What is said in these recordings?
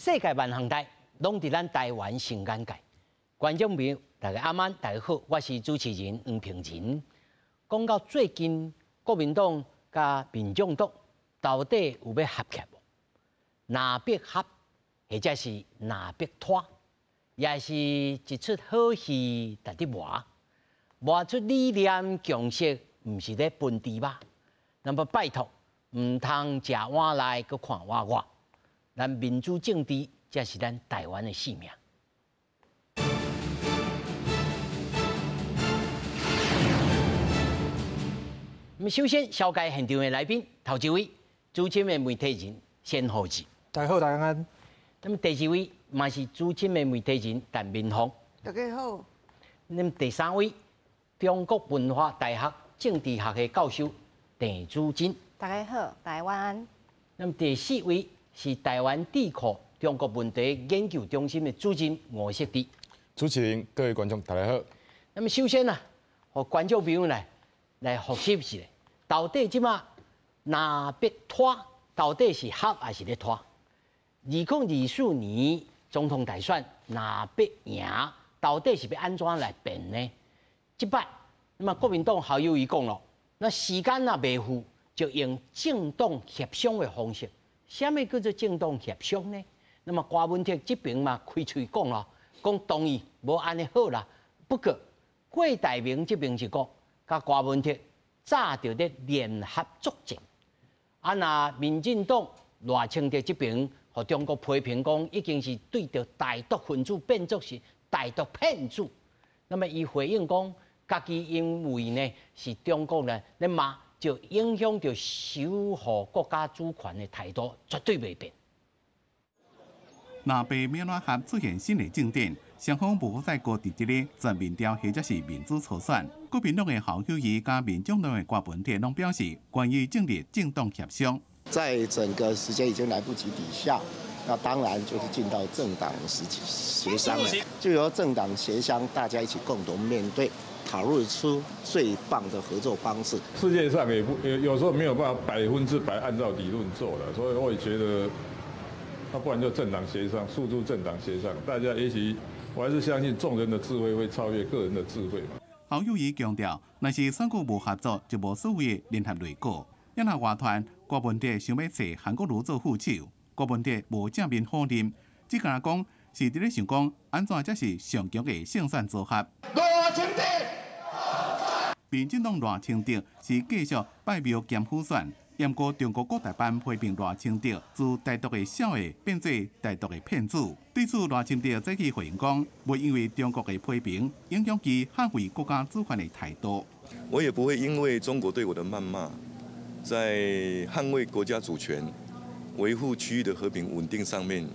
世界萬項代，攏佇咱台灣新眼界。觀眾朋友，大家晚安，大家好，我是主持人黃平仁。講到最近，國民黨佮民眾黨到底有欲合起來無？藍白合，或者是藍白拖，也是一齣好戲，佇咧磨，磨出理念共識，毋是咧分豬肉。那麼拜託，毋通食碗內，閣看碗外。咱民主政治，才是咱台灣的性命。那麼首先，紹介現場的來賓，頭一位，資深的媒體人冼宏智。大家好，大家安。那麼第二位嘛是資深的媒體人陳明鳳。大家好。那麼第三位，中國文化大學政治學系教授鄭祖真。大家好，大家晚安。那麼第四位是台灣智庫中國問題研究中心的主任吳錫志。主持人、各位觀眾，大家好。那麼首先啊，予觀眾朋友來複習一下，到底這馬藍白拖到底是合還是咧拖？2024年總統大選藍白贏，到底是欲按怎來變呢？這擺，那麼國民黨侯友宜講囉，那時間若袂赴，就用政黨協商的方式。啥物叫做政黨協商呢？那麼郭文哲這邊嘛開喙講囉，講同意無按呢好啦。不過郭台銘這邊是講，佮郭文哲早就咧聯合作戰。啊，若民進黨賴清德這邊，予中國批評講已經是對著台獨分子變作是台獨騙子。那麼伊回應講，家己因為呢是中國呢咧罵，就影響著守護國家主權的態度，絕對袂變。藍白欲按怎合出現新的政見，雙方無再閣佇這个全民調或者是民主初選。國民黨的侯友宜佮民眾黨的郭文哲攏表示，願意進入政黨協商。在整個時間已經來不及底下，那當然就是進到政黨實際協商了，就由政黨協商，大家一起共同面對，討論出最棒的合作方式。世界上也不有時候沒有辦法100%按照理論做的，所以我也覺得，那不然就政黨協商，訴諸政黨協商，大家一起，我還是相信眾人的智慧會超越個人的智慧嘛。侯友宜強調，若是選舉無合作，就無所謂聯合內閣。也若外傳郭文哲想欲揣韓國瑜做副手，郭文哲無正面否認，只敢講是佇咧想講按怎才是上強的勝選組合。賴清德，民進黨賴清德是繼續拜廟兼輔選，毋過中國國台辦批評賴清德自台獨的痟的變做台獨的騙子。對此，賴清德早起回應講，袂因為中國的批評影響其捍衛國家主權的態度。我也不會因為中國對我的謾罵，在捍衛國家主權、維護區域的和平穩定上面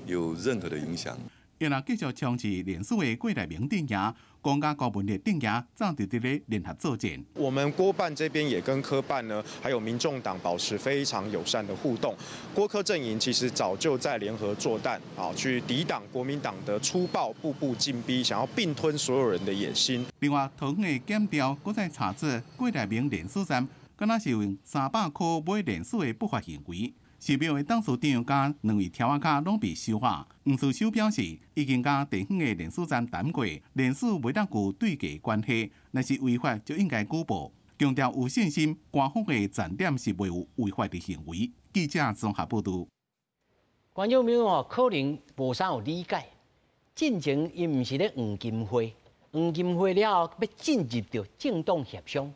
有任何的影響。伊若繼續衝刺連署的郭台銘陣營，講佮郭文哲陣營早就佇咧聯合作戰。我們郭辦這邊也跟柯辦呢，還有民眾黨保持非常友善的互動。郭柯陣營其實早就在聯合作戰啊，去抵擋國民黨的粗暴步步進逼，想要併吞所有人的野心。另外，桃園的檢調閣再查出郭台銘連署站，敢若是用300塊買連署的不法行為。寺廟的董事長佮兩位柱仔跤攏被收押。黃士修表示，已經佮地方的連署站談過，連署袂當有對價關係，若是違法就應該舉報。強調有信心，官方的站點是袂有違法的行為。記者綜合報導。觀眾朋友哦，可能無啥有理解，進前伊毋是咧黃金會，黃金會了後欲進入著政黨協商。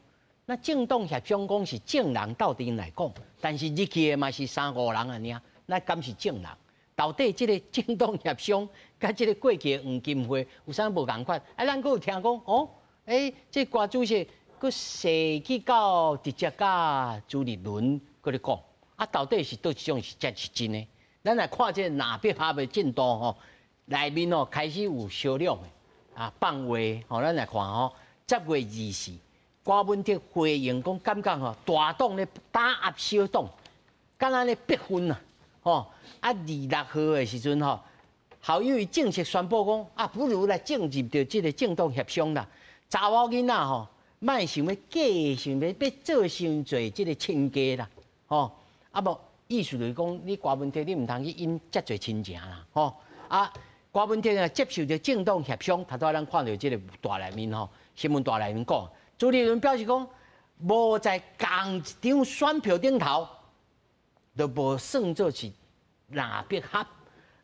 那政黨協商講是眾人鬥陣來講，但是入去的嘛是三五人按呢，那敢是眾人？到底這個政黨協商佮這個過去的黃金會有啥無仝款？啊，咱閣有聽講哦，這郭主席閣踅去到直接佮朱立倫閣咧講，啊，到底是佗一種是才是真的？咱來看這個藍白合的進度吼，內面哦開始有商量的啊放話吼，咱來看吼，10月24。郭文哲回應講，感覺吼大黨咧打壓小黨，敢若咧逼婚啊！吼啊，26號的時陣吼，侯友宜正式宣布講啊，不如來進入著這個政黨協商啦。查某囡仔吼，莫想欲嫁，想欲欲做傷濟這個親家啦，吼啊無意思就是講，你郭文哲你毋通去引遮濟親情啦，吼啊！郭文哲啊接受著政黨協商，頭拄咱看著這个大內面吼，新聞大內面講，朱立倫表示講，無在仝一張選票頂頭，就無算做是藍白合。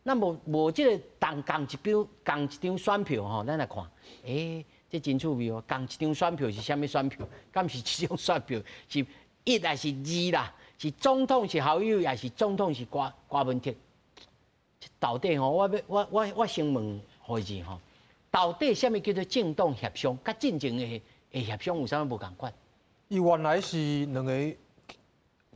咱無無這个仝仝一張仝一張選票吼，咱來看，欸，這真趣味哦！仝一張選票是啥物選票？敢是這種選票是一還是二啦？是總統是侯友宜，還是總統是郭郭文哲？到底吼，我欲我我我先問何志吼，到底啥物叫做政黨協商？佮進前的的協商有啥物無仝款？伊原來是兩个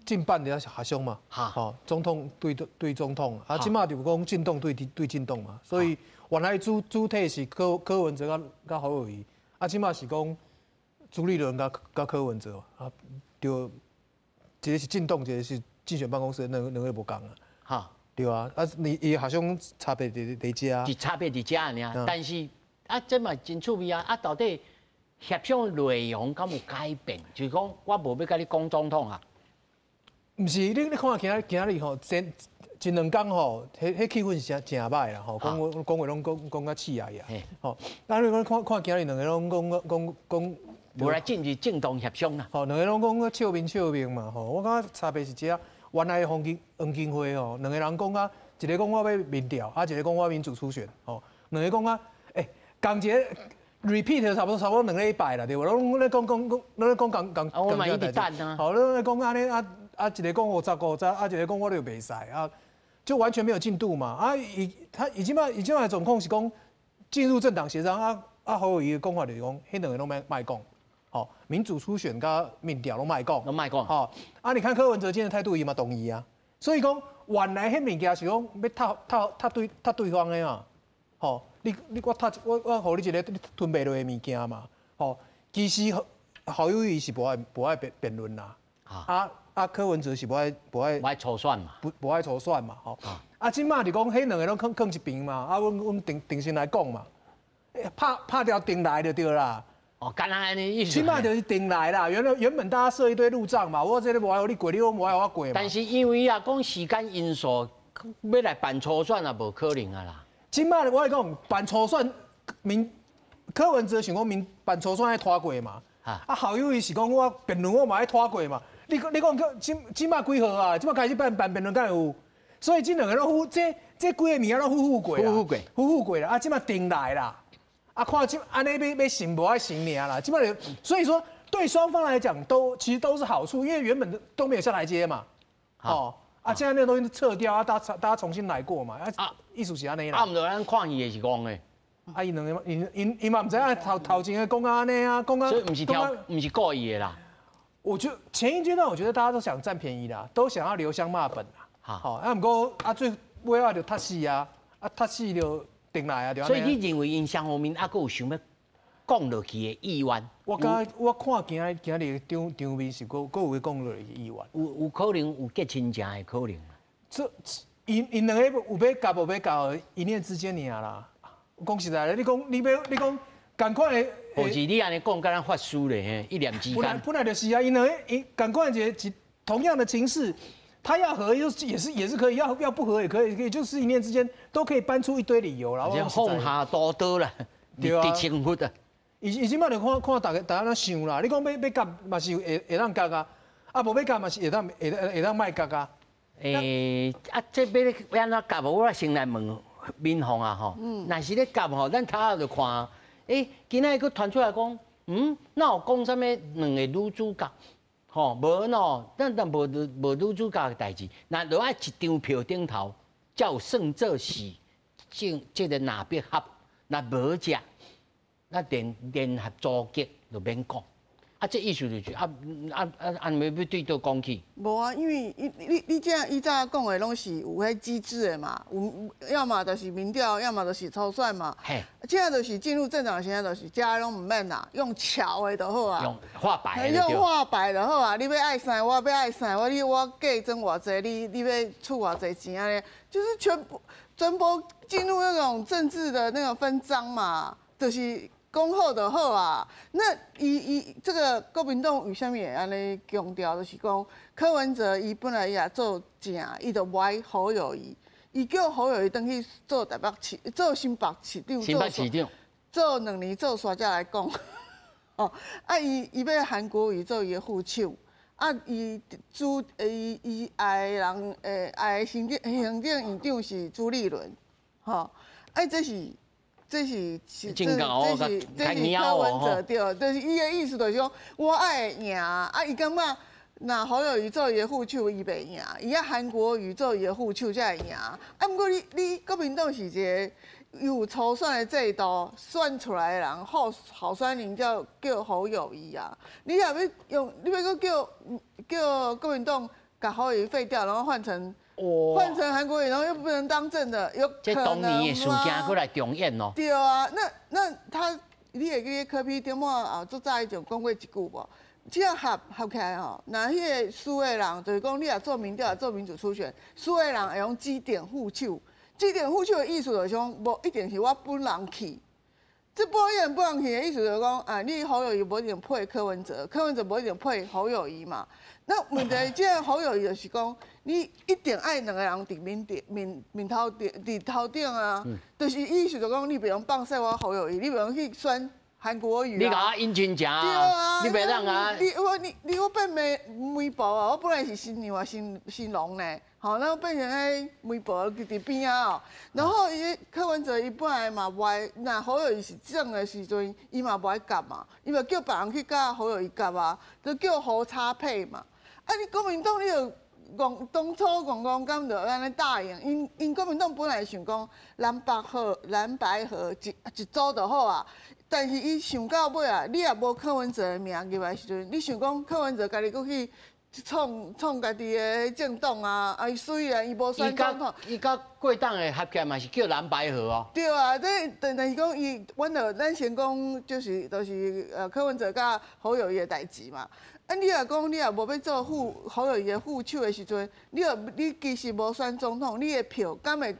進辦的協商嘛，吼，總統對對總統，啊，這馬就講政黨對對政黨嘛，所以原來主主體是柯柯文哲佮佮侯友宜，啊，這馬是講朱立倫佮佮柯文哲，啊，對，一个是政黨，一个是競選辦公室，兩兩个無仝啊，對啊，啊，你伊協商差別佇佇遮，是差別佇遮爾，但是啊，這嘛真趣味啊，啊，到底協商內容敢有改變？就是講，我無欲佮你講總統啊。毋是，你你看今今日吼，前前兩工吼，彼彼氣氛是誠誠歹啦吼，講講話攏講講甲刺耳啊，吼，啊你講看看今日兩个攏講講講，無來進入政黨協商啦，吼，兩個攏講笑面笑面嘛，吼，我感覺差別是這。原來黃金黃金會吼，兩個人講啊，一个講我欲民調，啊，一个講我民主初選，吼，兩个講啊，欸，仝一个 repeat 差不多差不多兩禮拜啦，對無？攏咧講講講，攏咧講仝仝。我嘛一直等啊。好，攏咧講按呢啊啊，一个講五十五十，啊，一个講我就袂使啊，就完全沒有進度嘛。啊，伊他伊這擺伊這擺狀況是講進入政黨協商啊啊，侯友宜的講法就是講，彼兩个攏莫莫講。吼，民主初選佮民調攏莫講，攏莫講。吼，啊，你看柯文哲今日態度伊嘛同意啊，所以講原來彼物件是講欲踢踢踢對踢對方的嘛，吼，你你我踢我我予你一个吞袂落的物件嘛，吼，其實侯友宜是無愛無愛辯辯論啦，啊啊柯文哲是無愛無愛無愛初選嘛，不無愛初選嘛，吼，啊這馬就講彼兩个攏囥囥一邊嘛，啊阮阮定定心來講嘛，拍拍掉定來就對啦。哦，敢若按呢意思。起碼就是定來啦。原來原本大家設一堆路障嘛，我這个無愛予你過，你無愛予我過嘛。但是因為啊，講時間因素，欲來辦初選也無可能啊啦。這馬我來講辦初選，民柯文哲想講民辦初選愛拖過嘛。啊，侯友宜是講我辯論我嘛愛拖過嘛。你你講這這馬幾號啊？這馬開始辦辦辯論敢會有？所以這兩个攏付這這幾个物件攏付付過啦。付付過，付付過啦。啊，這馬定來啦。啊，看這按呢欲欲成無愛成爾啦，這馬所以說對雙方來講都其實都是好處，因為原本都沒有下台階嘛，哦，啊，現在那個東西撤掉啊，大家大家重新來過嘛，啊，意思是按呢啦。啊，毋著咱看戲的是戇的，啊，𪜶兩个，𪜶𪜶𪜶嘛毋知影頭頭前的講按呢啊，講啊，所以毋是挑，毋是故意的啦。我覺前一階段，我覺得大家都想佔便宜啦，都想要留鄉罵本啦。好，啊，毋過啊，最尾仔就踢死啊，啊，踢死就。定來啊！所以你認為𪜶雙方面猶閣有想欲講落去的意願？我感覺我看今日今日場場面是閣閣有講落去的意願。有有可能有結親情的可能。這𪜶𪜶兩個有欲夾無欲夾，一念之間爾啦。講實在的，你講你欲你講仝款的。或是你按呢講，敢若法師咧，一念之間。本來本來就是啊，𪜶兩個𪜶仝款一個一同樣的情勢。他要和又也是也是可以，要要不和也可以，可以就是一念之間都可以搬出一堆理由，然後放下屠刀啦，對啊，成佛啊。伊伊這馬就看看大家大家按怎想啦。你講欲欲夾嘛是會會當夾啊，啊無欲夾嘛是會當會會當莫夾啊。欸，啊，這欲欲按怎夾無？我先來問敏鳳啊吼，若是咧夾吼，咱頭仔就看，欸，今仔日閣傳出來講，嗯，哪有講啥物兩个女主角？吼，無喏，咱但無無女主角的代誌，若著愛一張票頂頭，才有算做是正這个藍白合，若無者，那聯聯合組閣就免講。啊，這意思就是啊啊啊啊，欲欲對佗講去？無啊，因為你你你這以早講的攏是有彼機制的嘛，有要麼就是民調，要麼就是初選嘛。嘿。這就是進入政黨，現在就是這攏毋免啦，用喬的就好啊。用畫白的。用畫白就好啊！你欲愛啥，我欲愛啥，我你我計賺偌濟，你你欲出偌濟錢按呢，就是全部全部進入那種政治的那個分贓嘛，就是。讲好就好啊。那伊伊这个国民党为啥物会按呢强调？就是讲柯文哲伊本来伊也做正，伊就无爱侯友宜，伊叫侯友宜转去做台北市、做新北市长，新北市长做2年做煞才来讲。哦，啊伊伊欲韩国瑜做伊的副手，啊伊朱伊伊爱的人爱的行政院长是朱立伦，吼，啊这是。这是是这是这是柯文哲对，就是伊的意思就是讲，我爱赢啊！伊感觉若侯友宜做伊的副手，伊袂赢；伊爱韩国瑜做伊的副手才会赢。啊，毋过你国民党是一个有初选的制度，选出来的人候选人叫侯友宜啊。你若欲用，你欲阁叫国民党共侯友宜废掉，然后换成。换成韩国瑜，然后又不能当政的，有可能吗？这当年的事件阁来重演哦。对啊，那他，你会记柯 P 顶摆啊，足早以前讲过一句无？只要合合起来吼，若彼个输的人，就是讲你若做民调、做民主初选，输的人会用指定副手。指定副手的意思就是讲，无一定是我本人去。这无一定本人去的意思就是讲，啊，你侯友宜无一定配柯文哲，柯文哲无一定配侯友宜嘛。那问题，这个侯友宜就是讲，你一定爱两个人伫面顶面面头顶伫头顶啊，就是意思就讲，你袂用放弃我侯友宜，你袂用去选韩国瑜啊。你共我引亲情啊，你袂当啊。你我你你我变媒媒婆啊，我本来是新娘啊新新郎呢，吼，那我变成彼媒婆伫边仔哦。然后伊柯文哲伊本来嘛无爱，若侯友宜是正的时阵，伊嘛无爱夹嘛，伊嘛叫别人去佮侯友宜夹啊，就叫侯差配嘛。啊！你国民党你就戆当初戆戆敢就按呢答应，𪜶𪜶国民党本来想讲蓝白合蓝白合一一组就好啊，但是伊想到尾啊，你也无柯文哲的名入来时阵，你想讲柯文哲家己阁去创创家己的政党啊？啊，伊虽然伊无选总统，伊佮贵党的合起来嘛是叫蓝白合哦。对啊，这但是讲伊，阮就咱先讲就是柯文哲佮侯友宜的代志嘛。啊！你若讲你若无欲做副侯友宜的副手的时阵，你若你其实无选总统，你的票敢会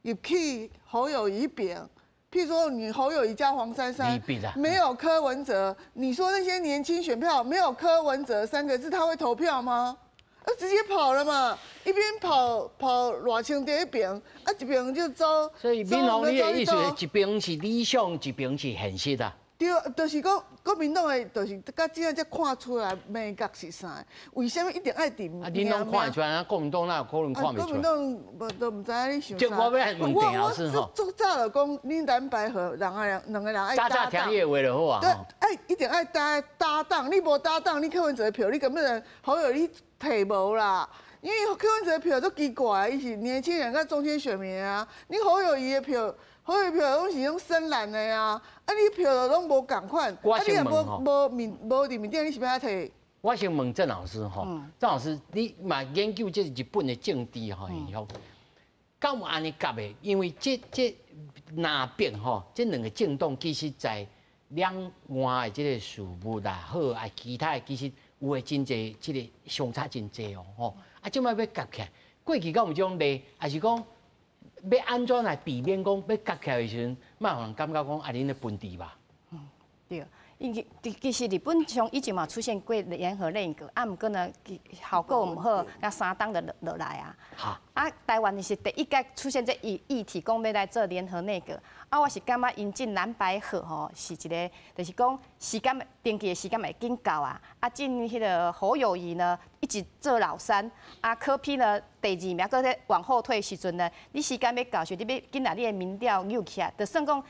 入去侯友宜彼边？譬如说，你侯友宜加黄珊珊，没有柯文哲，你说那些年轻选票没有柯文哲三个字，他会投票吗？啊，直接跑了嘛！一边跑跑赖清德彼边，啊一边就走。所以敏凤，你的意思，一边是理想，一边是现实啊。对，就是讲国民党的，就是到这样才看出来眉角是啥？为啥物一定爱伫？啊，恁拢看会出来，啊，国民党哪有可能看袂出来？国民党无都毋知影你想啥。我欲问郑老师吼。我足早就讲，恁蓝白合两个人，两个人爱搭档。早早听伊的话就好啊。对，爱一定爱搭搭档，你无搭档，你柯文哲的票，你根本侯友宜提无啦。因为柯文哲的票足奇怪，伊是年轻人佮中间选民啊，你侯友宜的票。侯友宜票拢是种深蓝的啊，啊你票都拢无仝款，啊你也无无面无伫面顶，你是欲按怎提？我先问郑老师吼，郑老师你嘛研究这日本的政治吼现象，敢有按呢夹的？因为这南北吼，这两个政党其实在两岸的这个事务啦，好啊，其他的其实有的真济，这个相差真济哦吼。啊，这摆欲夹起来，过去敢有这种例，还是讲？欲按怎来避免讲欲夹起来的时阵，莫予人感觉讲啊，恁咧分治吧？嗯，对，因为其实日本从以前嘛出现过联合内阁，啊，毋过呢，效果毋好，佮三党就落落来啊。啊，台湾是第一届出现这议题，讲欲来做联合内阁。啊，我是感觉引进蓝白合吼，是一个，就是讲时间登记的时间会紧到啊。啊，进彼个侯友宜呢，一直做老三，啊，柯 P 呢第二名，阁咧往后退时阵呢，你时间欲到时，你欲紧来你的民调扭起来，就算讲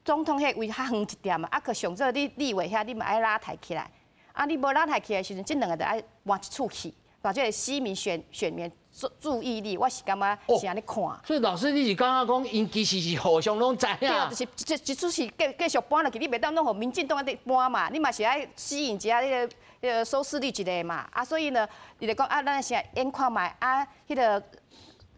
总统彼位较远一点嘛，啊，阁上做你立委遐，你嘛爱拉抬起来。啊，你无拉抬起来的时阵，这两个就爱换一处去，把这个市民选民注意力，我是感觉是按呢看。所以老师，你是感觉讲，𪜶其实是互相拢知影。对，就是这一出是继续搬落去，你袂当拢予民进党咧搬嘛，你嘛是爱吸引一下彼个收视率一个嘛。啊，所以呢，伊就讲啊，咱先演看觅啊，彼个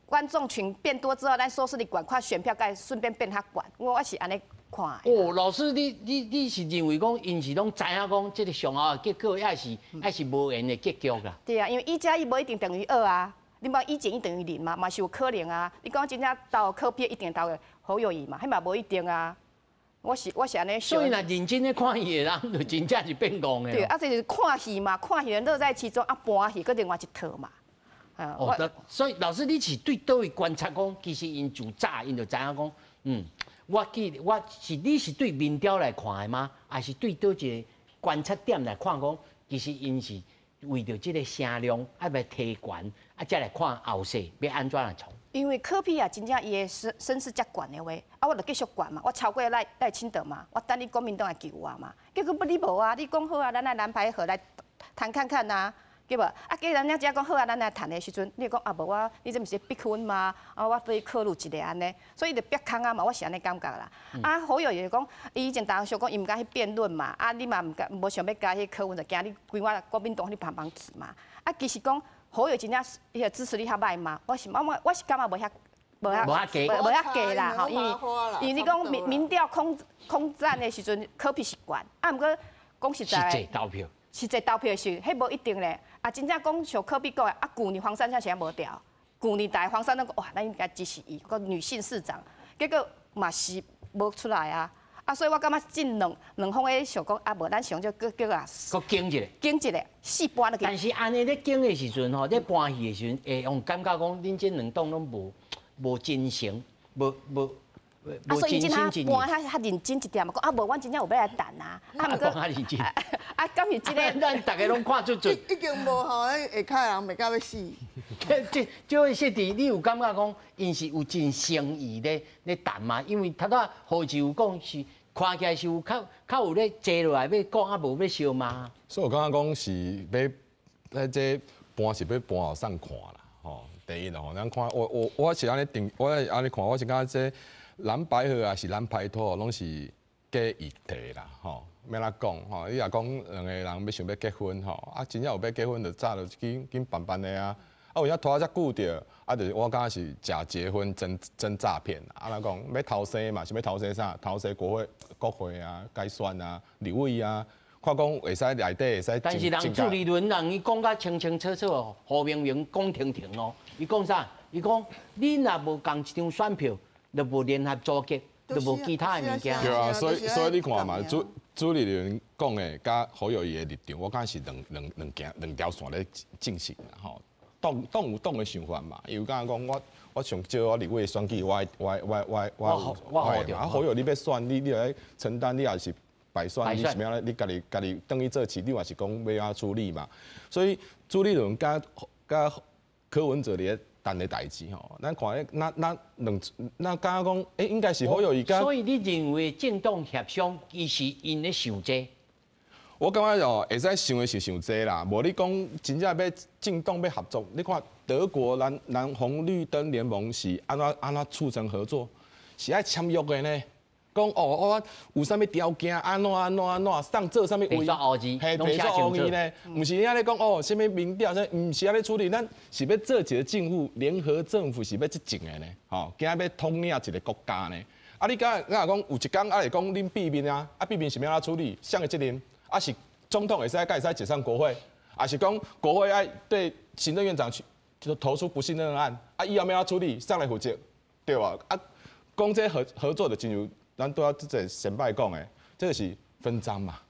观众群变多之后，咱收视率悬，看选票该顺便变较悬。我是按呢看。哦，老师，你是认为讲，𪜶是拢知影讲，这个上后的结果抑是无缘的结局啦？对啊，因为1加1无一定等于2啊。你无1减1等于0嘛，嘛是有可能啊。你讲真正投柯 P 一定投予侯友宜嘛，彼嘛无一定啊。我是按呢想。所以若认真咧看戏的人，就真正是变戆的。对，啊，这是看戏嘛，看戏乐在其中，啊，搬戏阁另外一套嘛。哦，所以老师，你是对佗位观察讲，其实𪜶自早𪜶就知影讲，我记得我是你是对民调来看的吗？还是对佗一个观察点来看讲，其实𪜶是为著这个声量，啊欲提悬，啊才来看后势欲按怎来创？因为柯 P 啊，真正伊的声势遮悬的话，啊，我就继续悬嘛，我超过赖清德嘛，我等你国民党来救我嘛。结果不你无啊，你讲好啊，咱来蓝白合来谈看看啊。对无？啊，既然咱遮讲好啊，咱来谈的时阵，你讲啊，无我，你这毋是逼婚吗？啊，我对考虑一下按呢，所以就逼空啊嘛，我是按呢感觉啦。啊，侯友宜讲，伊以前大学讲，伊毋敢去辩论嘛，啊，你嘛毋敢，无想欲共彼柯文哲，惊你规我国民党你帮帮去嘛。啊，其实讲侯友宜真正彼个支持率较䆀嘛，我是感觉无遐无遐无遐低啦吼，因为你讲民调空战的时阵，柯 P 是悬，啊，毋过讲实在，实际投票，实际投票时，彼无一定咧。啊，真正讲像柯 P 讲的，啊，旧年黄珊珊是无调，旧年大黄珊珊讲哇，咱应该支持伊，个女性市长，结果嘛是无出来啊。啊，所以我感觉这两方咧想讲，啊，无咱上少阁叫啊，阁拣一下，拣一下，四搬落去。但是按呢咧拣的时阵吼，咧搬戏的时阵，会用感觉讲，恁这两党拢无真诚，无无。啊，所以真正搬较较认真一点嘛，讲啊，无，阮真正有欲来谈啊。啊，毋过较认真。啊，敢是这个？咱逐家拢看出出。已经无吼，下跤人袂到欲死。这位设置，你有感觉讲，𪜶是有真诚意咧谈吗？因为头拄何志有讲是看起来是有较较有咧坐落来欲讲，啊无欲相骂。所以我感觉讲是欲咧这搬是欲搬予啥看啦，吼。第一吼，咱看我是按呢定，我是按呢看，我是感觉这蓝白合抑是蓝白拖，拢是假议题啦，吼。欲按怎讲吼？你若讲两个人欲想欲结婚吼，啊，真正有欲结婚，就早就紧紧办办的啊。啊，有影拖遮久著，啊，就是我感觉是假结婚真诈骗啦。按怎讲？欲偷生嘛，是欲偷生啥？偷生国会啊，改选啊，立委啊，看讲会使内底会使。但是人朱立伦人伊讲甲清清楚楚哦，胡明明讲停停哦，伊讲啥？伊讲你若无仝一张选票，就无联合组阁，就无其他的物件。对啊，所以你看嘛，朱立伦讲的佮侯友宜的立场，我感觉是两条线咧进行啦吼。党党有党的想法嘛，伊有感觉讲我上少我立委选举，我我我我我我啊，侯友你欲选，你爱承担，你也是败选，你啥物你家己家己转去做市长，也是讲欲按怎处理嘛。所以朱立伦佮柯文哲伫咧谈的代志吼，咱看那那两那敢若讲，欸，应该是侯友宜佮。所以你认为政党协商其实𪜶咧想这？我感觉哦，会使想的是想这啦，无你讲真正欲政党欲合作，你看德国蓝红绿灯联盟是按怎按怎促成合作，是爱签约的呢。讲哦，我有啥物条件，按怎按怎按怎，上做啥物位，嘿，白纸黑字呢？毋是你按呢讲哦，啥物民调，啥毋是按呢处理，咱是欲做一个政府，联合政府是欲执政的呢，吼，惊欲统领一个国家呢。啊，你敢敢若讲有一工啊会讲恁闭面啊，啊闭面是欲按怎处理？啥的责任？啊是总统会使，会使解散国会，啊是讲国会爱对行政院长去投出不信任案，啊以后欲按怎处理？谁来负责？对吧？啊，讲这合作的进入。咱拄仔这个先摆讲的，这个是分赃嘛？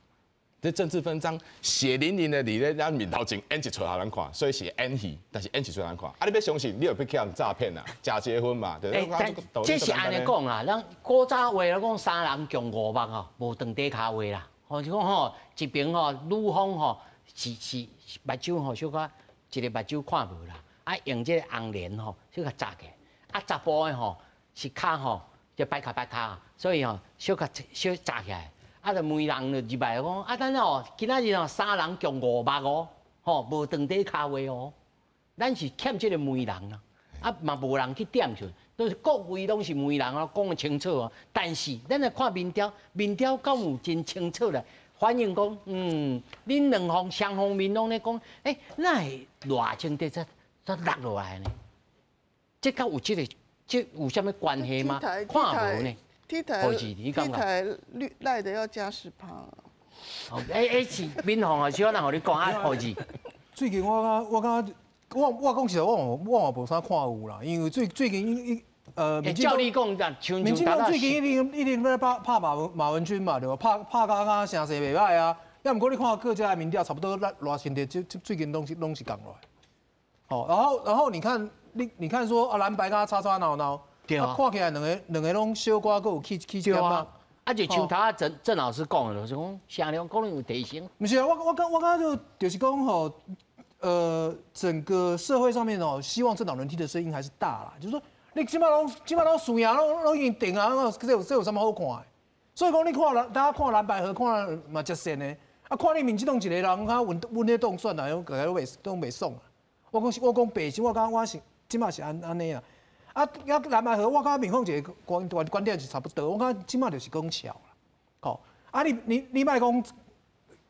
这政治分赃，血淋淋的伫咧咱面头前演一出予咱看，所以是演戏，但是演一出予咱看。啊，你欲相信，你就欲去予诈骗啊，假结婚嘛？对。欸，这是按呢讲啦，咱古早话咧讲三人共五目吼，无长短跤话啦。吼，就讲吼，一边吼女方吼是目睭吼小可一个目睭看无啦，啊用这个红帘吼小可扎起，啊查埔的吼是跤吼。就摆跤摆跤，所以吼小可小扎起来，啊就问人就入来讲，啊咱哦今仔日哦三人共五目哦，吼无长短跤话哦，咱是欠这个媒人啊，啊嘛无人去点出，都是各位拢是媒人哦，讲得清楚哦。但是咱来看民调，民调敢有真清楚咧？反映讲，恁两方双方面拢咧讲，欸，哪会赖清德才落落来呢？这敢有这个？这有啥物关系吗？看无呢。 T 台 T 台绿赖的要加10%。哦，欸是民航啊，小人予你讲啊，何志。最近我感觉我讲实在，我嘛无啥看有啦，因为最近照你讲，民进党最近一定一定欲拍拍马文君嘛，对无？拍拍甲敢声势袂歹啊。抑毋过你看各家的民调，差不多咱赖清德这最近拢是降落来。好，然后你看你看说啊，蓝白敢吵吵闹闹，看起来两个拢小可阁有起起点啊。啊，就像头仔郑郑老师讲的，就是讲声量可能有提升。毋是啊，我感觉就是讲吼，整个社会上面哦，希望政党轮替的声音还是大啦。就是说，你这摆拢输赢拢已经定啊，这有啥物好看的？所以讲，你看蓝，大家看蓝白合看嘛接线的，啊，看你民进党一个人，较稳稳咧当选啊，大家拢袂爽啊。我讲白是，我感觉我是这摆是按呢啊。啊，啊蓝白合，我感觉民凤一个观点是差不多。我感觉这摆就是讲桥啦，吼。啊，你莫讲，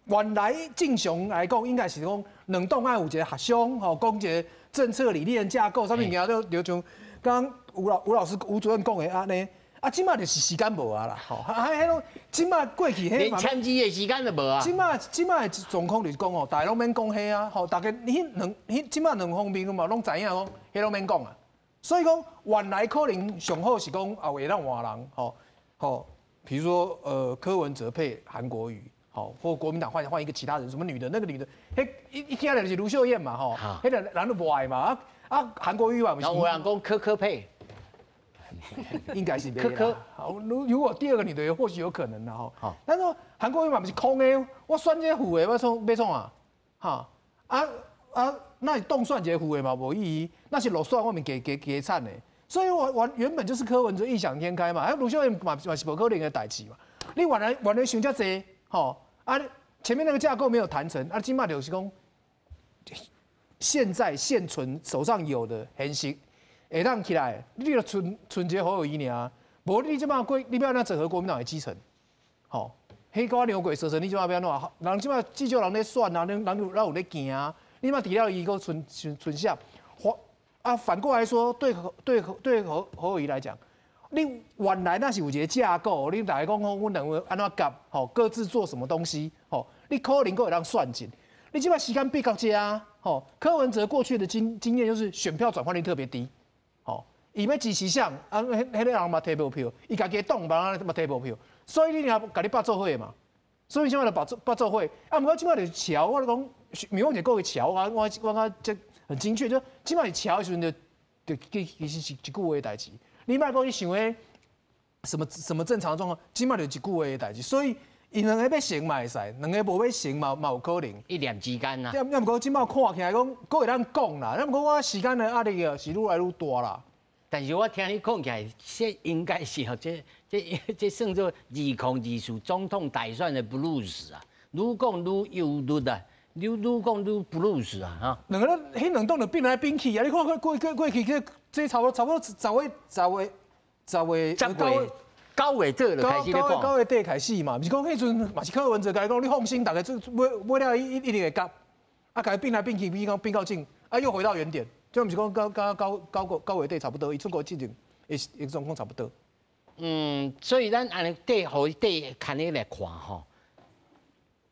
原来正常来讲，应该是讲两党爱有一个协商，吼，讲一个政策理念架构，啥物件都就像刚吴老师吴主任讲的按呢。啊，这摆就是时间无啊啦，吼，啊，彼拢这摆过去，连签字的时间都无啊。这摆的状况就是讲哦，大家拢免讲彼啊，吼，大家彼两彼这摆两方面嘛拢知影讲，彼拢免讲啊。所以讲，原来可能上好是讲啊，会当换人，吼吼，比如说柯文哲配韩国瑜，吼，或国民党换换一个其他人，什么女的，那个女的，彼一听就是卢秀燕嘛，吼，彼个人都无爱嘛，啊啊，韩国瑜嘛，然后有人讲柯柯配。应该是柯柯。好，如果第二个女的，或许有可能的吼。好，但是韩国瑜嘛毋是空的，我选这个副的，我创欲创啊？哈啊啊，那是当选一个副的嘛，无意义。那是落选，我们加加加惨的。所以我原本就是柯文哲异想天开嘛，啊，卢秀燕嘛是无可能的代志嘛。你原来想遮济，吼啊，前面那个架构没有谈成，啊，这摆就是讲，现在现存手上有的现实。会当起来，你就賰賰一个侯友宜尔，无你这摆过，你欲按怎整合国民党的基层？吼，彼个牛鬼蛇神，你这摆欲按怎？人这摆至少人咧选啊，人有咧行啊，你嘛除了伊阁賰賰賰啥？反啊，反过来说，对侯友宜来讲，你原来那是有一个架构，你大家讲讲，阮两个按怎夹，吼，各自做什么东西，吼，你可能阁会当算计。你这摆时间变到遮，吼，柯文哲过去的经验就是选票转换率特别低。伊欲支持啥？啊，彼个人嘛提无票，伊家己党别人嘛提无票，所以你若共你拍做伙嘛，所以啥物就拍做伙。啊，毋过这摆就是桥，我咧讲，民凤姐讲的桥啊，我感觉这很精确，就这摆是桥的时阵，就其实是一句话的代志。你莫讲去想彼什么什么正常状况，这摆就一句话的代志。所以𪜶两个欲成嘛会使，两个无欲成嘛有可能。一念之间啊。抑毋过这摆看起来讲，阁会当讲啦。抑毋过我时间的压力啊是愈来愈大啦。但是我听你讲起来，这应该是吼，这算做2024总统大选的 blues 啊，愈讲愈忧虑啊，愈讲愈 blues 啊，哈。两个人，彼两党就变来变去啊！你看过去这差不多10月10月10月 10月9月底就开始咧讲。 9月底开始嘛，毋是讲彼阵嘛是柯文哲共伊讲，你放心，大家做尾尾了一定会夹，啊，共伊变来变去，变到变到正，啊，又回到原点。这毋是讲佮9月底差不多，伊出国进前的状况差不多。嗯，所以咱按呢对予对看你来看吼，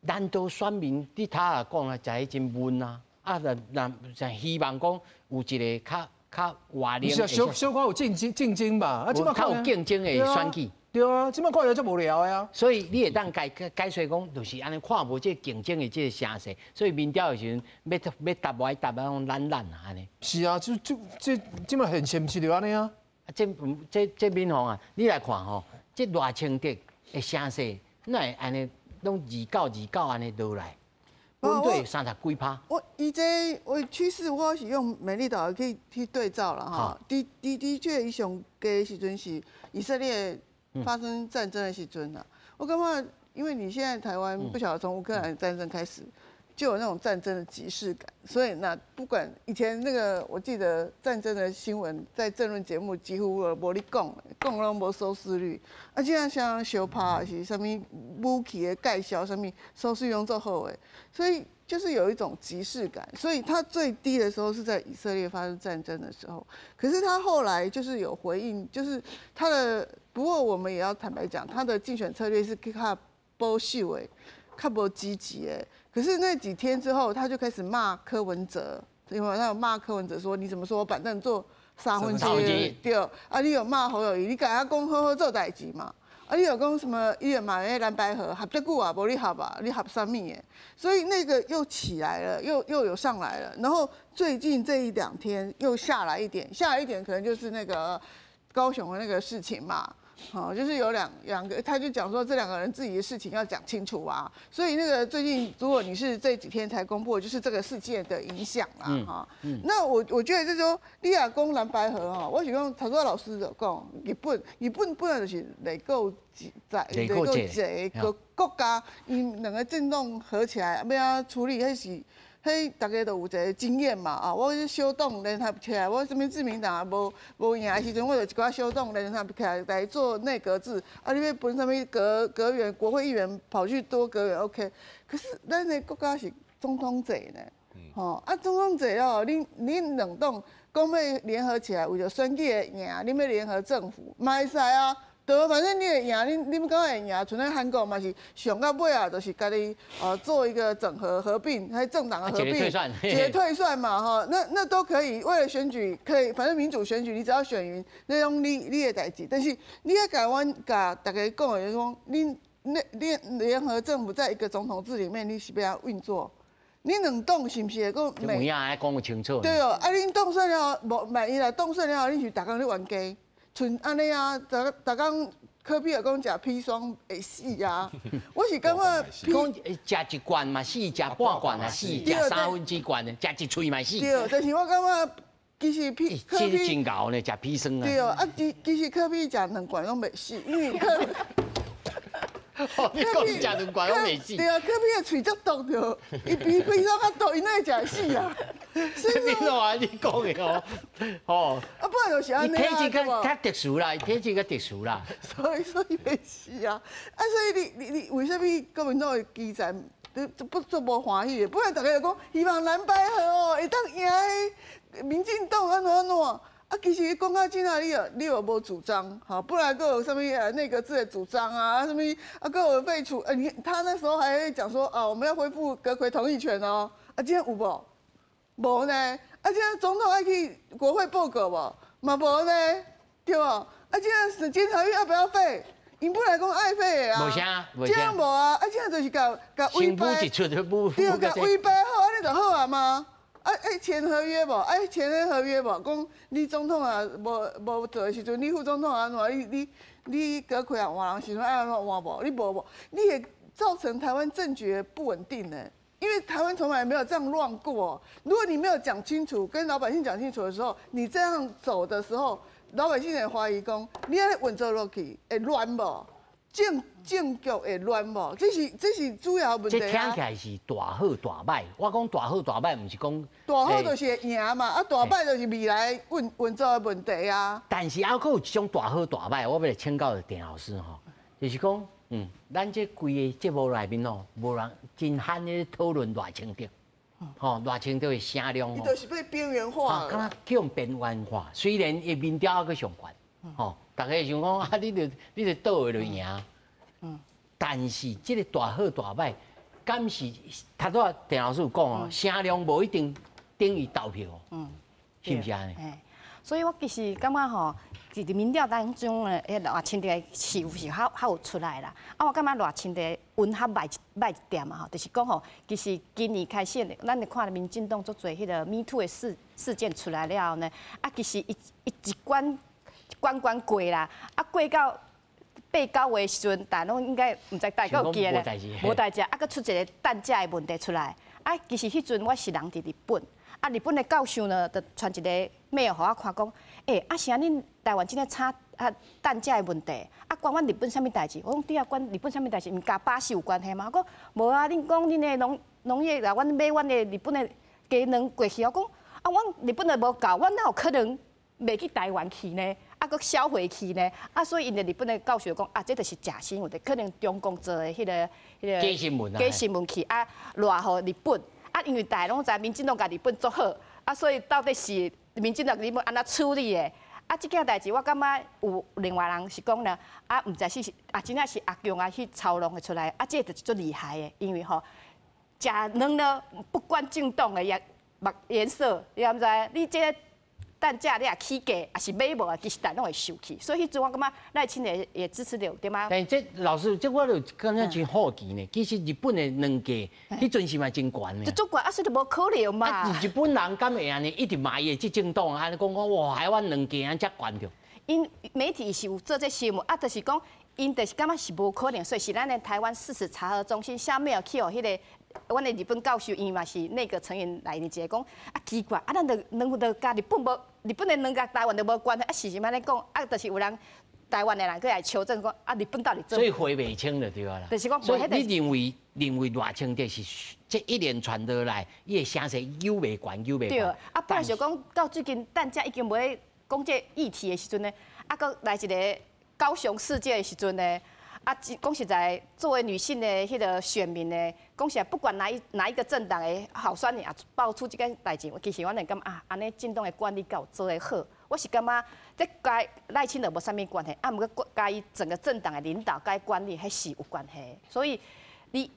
难道选民你头仔讲啊，食彼真闷啊？啊，若若就希望讲有一个较活力，是啊，小小可有竞争吧，啊，较有竞争的选举。对啊，这摆看起来足无聊的啊。所以你会当解释讲，就是按呢看无这个竞争的这个声势，所以民调的时阵欲答无爱答啊，拢懒懒啊按呢。是啊，就这摆现实就按呢啊。啊，这民凤啊，你来看吼，这赖清德的声势，哪会按呢拢2929按呢落来？稳对30几趴。我伊这我趋势，我是用美丽岛去对照了哈。的确，伊上低的时阵是以色列发生战争的时阵啊。我感觉，因为你现在台湾不晓得从乌克兰战争开始，就有那种战争的即视感，所以那不管以前那个，我记得战争的新闻在政论节目几乎无咧讲，讲拢无收视率。啊，现在像相拍是啥物武器的介绍，啥物收视率拢足好的，所以就是有一种即视感。所以它最低的时候是在以色列发生战争的时候，可是他后来就是有回应，就是他的，不过我们也要坦白讲，他的竞选策略是较保守的，较无积极的。可是那几天之后，他就开始骂柯文哲，因为他有骂柯文哲说：“你怎么说我板凳坐1/3，对，啊，你又骂侯友宜，你共伊讲好好做代志嘛。啊，你又讲什么？伊又骂彼蓝白合合遮久啊，无你合啊，你合啥物的？所以那个又起来了，又有上来了。然后最近这一两天又下来一点，下来一点可能就是那个高雄的那个事情嘛。好，就是有两个，他就讲说这两个人自己的事情要讲清楚啊。所以那个最近，如果你是这几天才公布，就是这个事件的影响啦，哈。那我觉得就是说，你若讲蓝白合吼，我是讲头拄老师就讲，日本本来就是内阁在内阁制个国家，𪜶两个政党合起来，欲按怎处理，彼是。彼大家都有一个经验嘛啊！我小党联合起来，我啥物自民党也无赢的时阵，我就一寡小党联合起来来做内阁制。啊，你欲分啥物阁员、国会议员跑去多阁员 OK。可是咱的国家是总统制呢，吼啊，总统制哦，恁两党讲欲联合起来，为著选举会赢，恁欲联合政府，嘛会使啊。对，反正你会赢，恁感觉会赢，像咱韩国嘛是上到尾啊，就是家己做一个整合合并，彼政党的合并，一个退选嘛吼，那都可以，为了选举可以，反正民主选举，你只要选赢，那拢你的代志。但是你欲共阮共大家讲的就是讲，恁那联合政府在一个总统制里面，你是欲按怎运作？你两党是毋是会阁？有影爱讲清楚。对哦，啊，恁当选了无？万一啦，当选了后，恁是逐工咧冤家。像按呢啊，逐逐工柯 P 又讲食砒霜会死啊，我是感觉讲食一罐嘛死，食半罐嘛死，食1/3罐的，食一喙嘛死。对，但是我感觉其实柯 P 真𠢕呢，食砒霜啊。对啊，其实柯 P 食两罐拢袂死，因为柯。你讲食两罐拢袂死。对啊，柯 P 的喙足毒著，伊比砒霜较毒，伊哪会食会死啊？你怎啊？你讲的哦，哦。啊，不然就是按呢啊。体质较特殊啦，体质较特殊啦。所以袂死啊！啊，所以你为啥物国民党的基层你不足无欢喜的？本来大家就讲希望蓝白合哦，会当赢彼民进党按怎按怎。啊，其实讲到这啊，你又无主张，吼，本来阁有啥物内阁制的主张啊，啥物啊，阁有废除，他那时候还讲说啊，我们要恢复阁揆同意权哦，啊，这有无？无呢？啊，这总统爱去国会报告无？嘛无呢，对无？啊，这监察院要不要废？𪜶本来讲爱废的啊，无啥，无啥，无啊，啊，这就是共共委派，对，共委派好，按呢就好啊嘛。啊，爱签合约无？爱签彼合约无？讲你总统啊无做的时阵，你副总统按怎？你阁揆啊换人时阵爱按怎换无？你无无？你会造成台湾政局不稳定呢？因为台湾从来没有这样乱过。如果你没有讲清楚，跟老百姓讲清楚的时候，你这样走的时候，老百姓会怀疑讲，你按呢运作落去会乱无？政局会乱无？这是主要问题啊。这听起来是大好大歹。我讲大好大歹，毋是讲大好就是会赢嘛，啊大歹就是未来运作的问题啊。但是犹阁有一种大好大歹，我欲来请教郑老师吼，就是讲，咱这规个节目内面吼，无人真罕咧讨论赖清德，吼赖清德的声量，伊就是被边缘化，敢若去予边缘化。虽然伊民调犹阁上悬，吼，大家想讲啊，你著倒下就赢。但是这个大好大歹，敢是头拄仔郑老师有讲哦，声量无一定等于投票，是毋是按呢？所以我其实感觉吼，伫民调当中呢，彼赖清德似乎是较有出来啦。啊，我感觉赖清德温较䆀一点嘛吼，就是讲吼，其实今年开始，咱就看民进党足济彼个 Me Too 的事件出来了后呢，啊，其实伊一关关关过啦，啊过到八九月时阵，大家拢应该毋知大家有记咧，无代志，啊，阁出一个蛋价的问题出来。啊，其实彼阵我是人伫日本，啊，日本的教授呢，就传一个 mail 予我看，讲，欸，啊是按呢台湾这个炒啊蛋价的问题，啊关阮日本啥物代志？我讲对啊，关日本啥物代志？毋佮巴西有关系吗？我讲无啊，恁讲恁的农业来，阮买阮的日本的鸡卵过去，我讲啊，阮日本的无够，阮哪有可能卖去台湾去呢？啊，阁销回去呢？啊，所以𪜶的日本的教授讲啊，这就是假新闻的，可能中共做的彼个假新闻啊，假新闻去啊，赖予日本啊，因为大家拢知民进党共日本足好啊，所以到底是民进党日本按怎处理的？啊，这件代志我感觉有另外人是讲呢，啊，毋知是啊，真正是阿共啊去操弄的出来，啊，这就是足厉害的，因为吼，食卵呢不管政党的颜颜色，你敢知？你这个蛋价你若起价，抑是买无啊，其实逐拢会受气。所以彼阵我感觉赖清德的支持率对吗？但这老师，这我就感觉真好奇呢。其实日本的卵价，彼阵时嘛真悬呢。就足悬啊，所以就无可能嘛。啊，日本人敢会按呢？一直骂伊的执政党，按呢讲讲哇，台湾卵价按遮悬著。𪜶媒体是有做这新闻，啊，就是讲𪜶就是感觉是无可能，所以是咱的台湾事实查核中心下面有去予彼个。阮的日本教授，伊嘛是内阁成员内面一个讲啊奇怪，啊咱著卵著佮日本无，日本的卵佮台湾都无关系，啊是是按呢讲，啊就是有人台湾的人阁来求证讲，啊日本到底所以回袂清就对啦。就是讲，所以你认为赖清德是这一连串落来，伊的声势扭袂悬，扭袂悬。对，啊本来就讲到最近蛋价已经无咧讲这议题的时阵呢，啊阁来一个高雄事件的时阵呢。啊，讲实在，作为女性的彼个选民呢，讲实在，不管哪一个政党的候选人也爆出这件代志，其实我会感觉啊，按呢政党的管理够做得好。我是感觉这佮赖清德无啥物关系，啊，毋过佮伊整个政党的领导、佮管理彼是有关系。所以你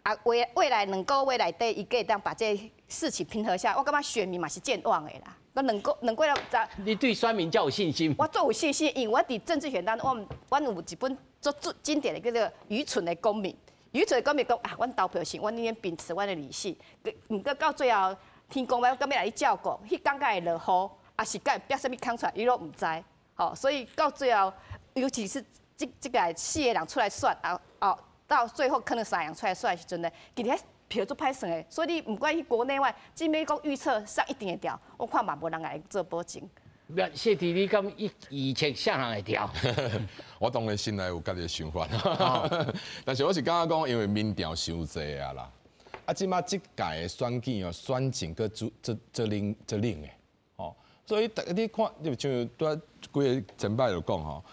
啊未来2个月内底，伊会当把这事情平和下，我感觉选民嘛是健忘的啦。我两个月了，你对选民较有信心？我足有信心，因为我伫政治学当中，我有一本足足经典的叫做《愚蠢的公民》。愚蠢的公民讲啊，阮投票时，阮宁愿秉持阮的理性。毋过到最后，天公欲敢欲来照顾，彼工敢会落雨，抑是敢会煏啥物空出来，伊拢毋知。吼，所以到最后，尤其是这个四个人出来选啊，哦，到最后可能三个人出来选的时阵呢，其实彼票足歹算的。所以你毋管去国内外，这欲讲预测啥一定会调，我看嘛无人会做保证。谢弟，你敢预预测啥人会调？我当然心内有家己的想法，但是我是感觉讲，因为民调伤济啊啦，啊，这马这届的选举哦，选情阁足足足冷足冷的，吼，所以逐你看，就像拄仔几个前摆就讲吼，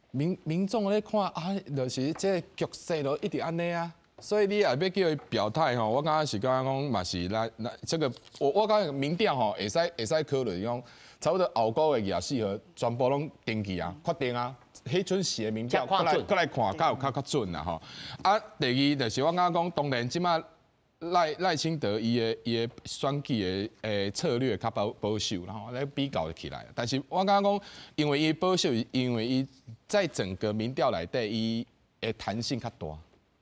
民众咧看啊，就是这个局势都一直按呢啊。所以你也欲叫伊表态吼，我感觉是感觉讲嘛是来来这个，我感觉民调吼会使考虑讲，差不多后个月24号全部拢登记啊，确定啊，彼阵时的民调，阁来看，较有较准啦吼。啊，第二就是我感觉讲，当然这马赖清德伊的选举的策略较保守，然后来比较起来。但是我感觉讲，因为伊保守，因为伊在整个民调内底，伊的弹性较大，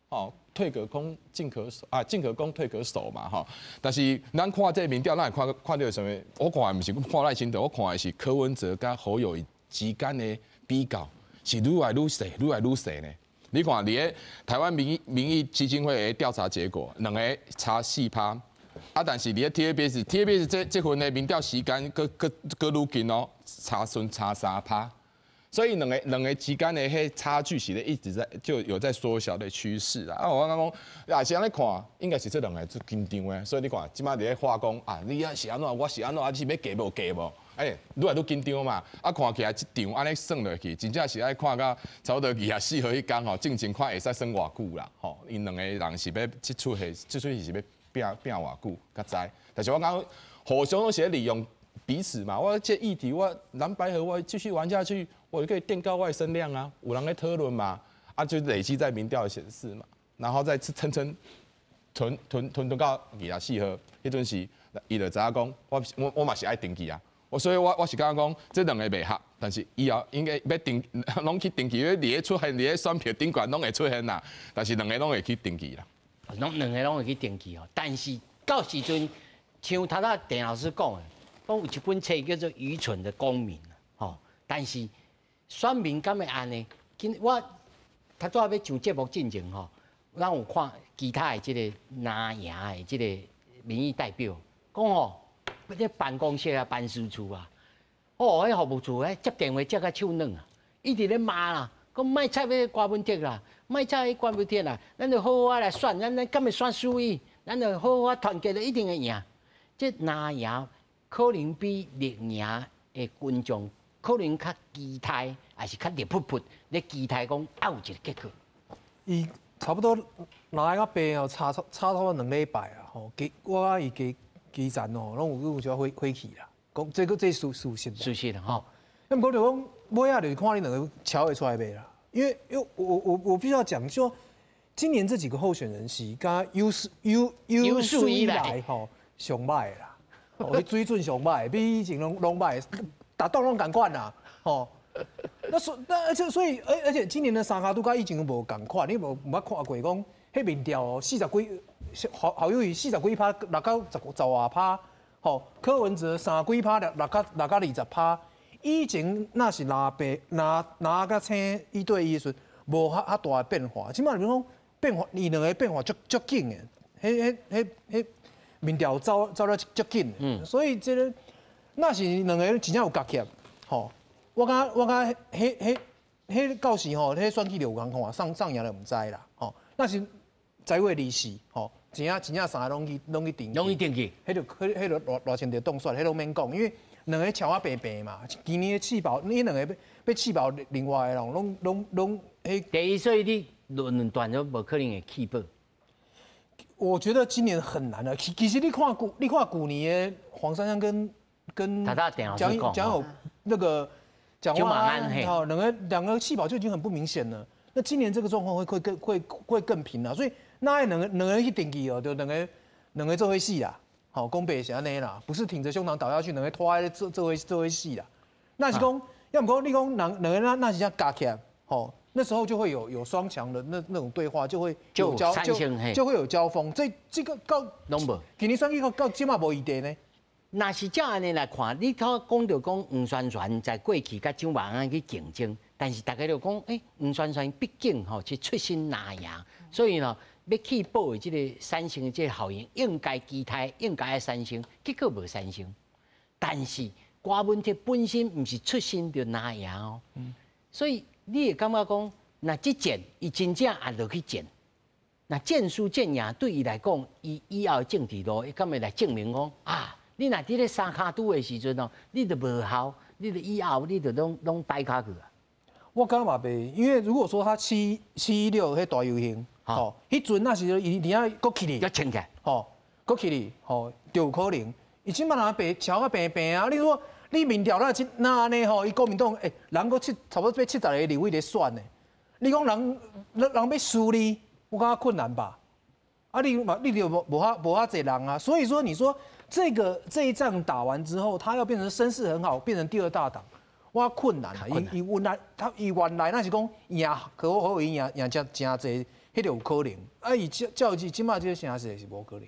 哦。退可攻，进可守啊，进可攻，退可守嘛，吼。但是咱看这个民调，咱会看看著啥物？我看的毋是看赖清德，我看的是柯文哲佮侯友宜之间的比较，是愈来愈细，愈来愈细呢。你看，伫咧台湾民意基金会的调查结果，两个差4趴，啊，但是伫咧 TVBS 这份的民调时间，阁愈近哦，差剩差3趴。所以两个之间的彼差距是咧一直在就有在缩小的趋势啦。啊，我感觉讲，也是按呢看，应该是这两个足紧张的。所以你看，这马伫咧话讲啊，你啊是按怎，我是按怎，啊你是欲嫁无嫁无？哎，愈来愈紧张嘛。啊，看起来这场按呢算落去，真正是爱看到差不多24号彼工吼，进前看会使算偌久啦。吼，𪜶两个人是欲这出戏是欲拼拼偌久，才知。但是我感觉互相拢是咧利用彼此嘛。我这议题，我蓝白合，我继续玩下去，我就可以垫高我的声量啊。有人咧讨论嘛，啊，就累积在民调的显示嘛，然后再撑撑囤囤囤囤到24号，彼阵时，伊就知影讲，我嘛是爱登记啊。所以我是感觉讲，这两个袂合，但是以后应该欲登，拢去登记，伫咧出现伫咧选票顶悬拢会出现啦。但是两个拢会去登记啦。拢两个拢会去登记哦。但是到时阵，像头仔郑老师讲的，讲有一本册叫做《愚蠢的公民》吼。但是选民敢会按呢？今我头拄仔欲上节目进前吼，咱有看其他的这个蓝营的这个民意代表讲吼，咧办公室啊、办事处啊，哦，彼服务处彼接电话接甲手软啊，一直咧骂啦，讲莫睬彼个柯文哲啦，莫睬彼柯文哲啦，咱就好好仔来选，咱敢会选输伊？咱就好好仔团结，就一定会赢。这蓝营可能比绿营的群众可能较期待，抑是较热噗噗咧期待讲啊有一个结果。伊差不多蓝佮白哦，差差不多2礼拜啊，吼，基我伊基基层哦，拢有有少火火气啦。讲这个这事实。事实吼。那毋过就讲尾仔就是看你两个乔会出来袂啦。因为我必须要讲，说今年这几个候选人是敢有史有有史以来吼上䆀啦。哦，彼水准上歹，比以前拢歹，逐党拢仝款啦，吼。那所那而且所以而而且今年的三跤拄佮以前无仝款，你无毋捌看过讲，彼民调哦，40几，侯友宜40几趴，落到十外趴，吼，柯文哲三几趴，落到20趴。以前若是拿白拿拿佮请一对一的时阵，无遐遐大的变化。这摆比如讲变化，伊两个变化足足紧的，彼彼彼彼民调走了足紧的。所以这个若是两个真正有夹起来，吼，我感觉彼彼彼到时吼，彼选举就有仝款，上上赢就毋知啦，吼。若是10月24，吼，真正真正三个拢去登拢去登记，彼就彼彼就赖清德当选，彼拢免讲，因为两个超仔平平嘛，今年的弃保，你两个欲弃保另外的人，拢拢彼。第一，所以你论断都无可能会弃保。我觉得今年很难啊。其实你看旧年的黄珊珊跟蒋友那个蒋万安，哦，两个弃保就已经很不明显了。那今年这个状况会更平了，所以那两个去登记哦，就两个做伙死啦。好，讲白是按呢啦，不是挺着胸膛倒下去，两个拖在做伙死啦。若是讲，要毋讲你讲两个若是这样加起来，吼，那时候就会有双强的那种对话，就会有交就会有交锋。这个到拢无，今年选举到这嘛无议题呢。若是照按呢来看，你头讲著讲黄珊珊在过去佮蒋万安去竞争，但是大家就讲，欸，黄珊珊毕竟吼是出身蓝营，所以呢，欲弃保的这个产生的这个效应，应该期待应该爱产生，结果无产生。但是郭文铁本身毋是出身就蓝营哦，所以你会感觉讲，若这战伊真正也落去战，若战输战赢对伊来讲，伊以后的政治路，伊敢会来证明讲啊，你若伫咧三跤拄的时阵哦，你就无效，你就以后你就拢摆跤去啊。我感觉袂，因为如果说他7·7·16彼大游行，吼，彼阵若是伊伫遐阁起哩，阁穿起来，吼，阁起哩，吼，就有可能。伊这摆若白超啊平平啊，你说你民调若这那按呢吼，伊国民党欸，人阁差不多欲70个立委咧选呢。你讲人欲输你，我感觉困难吧？啊，你嘛你就无遐济人啊，所以说你说这一仗打完之后，他要变成声势很好，变成第二大党，哇，困难啊！伊伊原来他伊原来若是讲赢，可好赢赢真真济，彼个有可能。啊，伊照照这这摆这个声势是无可能。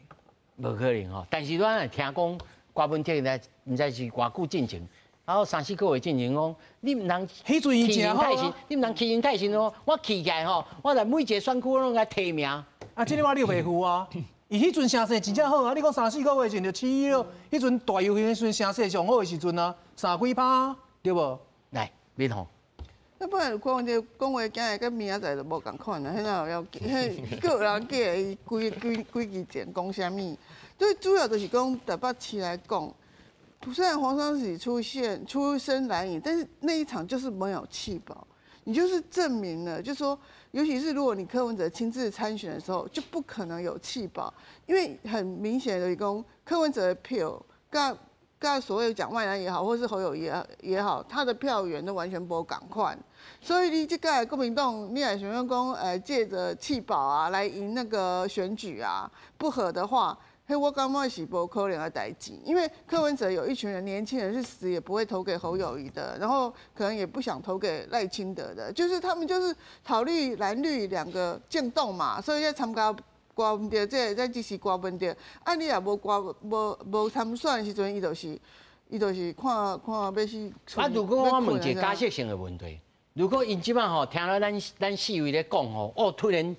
无可能吼，但是咱会听讲郭文铁咧，毋知是偌久进前，然后三四个月进前讲，你毋通彼阵欺人太甚，你毋通欺人太甚哦。我起起来吼，我来每一个选区拢共提名。啊，这个我你袂赴啊？伊彼阵声势真正好啊！你讲三四个月前就7·16，彼阵大游行的时阵声势上好的时阵啊，三几趴，对无？来，敏凤。那本来郭文哲讲话今日佮明仔载就无仝款啊，彼哪有要紧？彼阁有人记得伊几几几支前讲啥物？最主要就是讲台北市来讲，虽然黄珊珊出现出身蓝营，但是那一场就是没有弃保，你就是证明了，就是说，尤其是如果你柯文哲亲自参选的时候，就不可能有弃保，因为很明显的讲，柯文哲的票，佮所谓蒋万安也好，或是侯友宜也好，他的票源都完全无仝款，所以你这个国民党，你也想欲讲，借着弃保啊来赢那个选举啊，不合的话，彼我感觉是无可能的代志，因为柯文哲有一群人年轻人是死也不会投给侯友宜的，然后可能也不想投给赖清德的，就是他们就是考虑蓝绿两个政党嘛，所以才参加郭文哲，这个才支持郭文哲。啊，你若无郭无无参选的时阵，伊就是看看欲死。啊，如果我问一个假设性的问题，如果𪜶这摆吼听了咱四位咧讲吼，哦，突然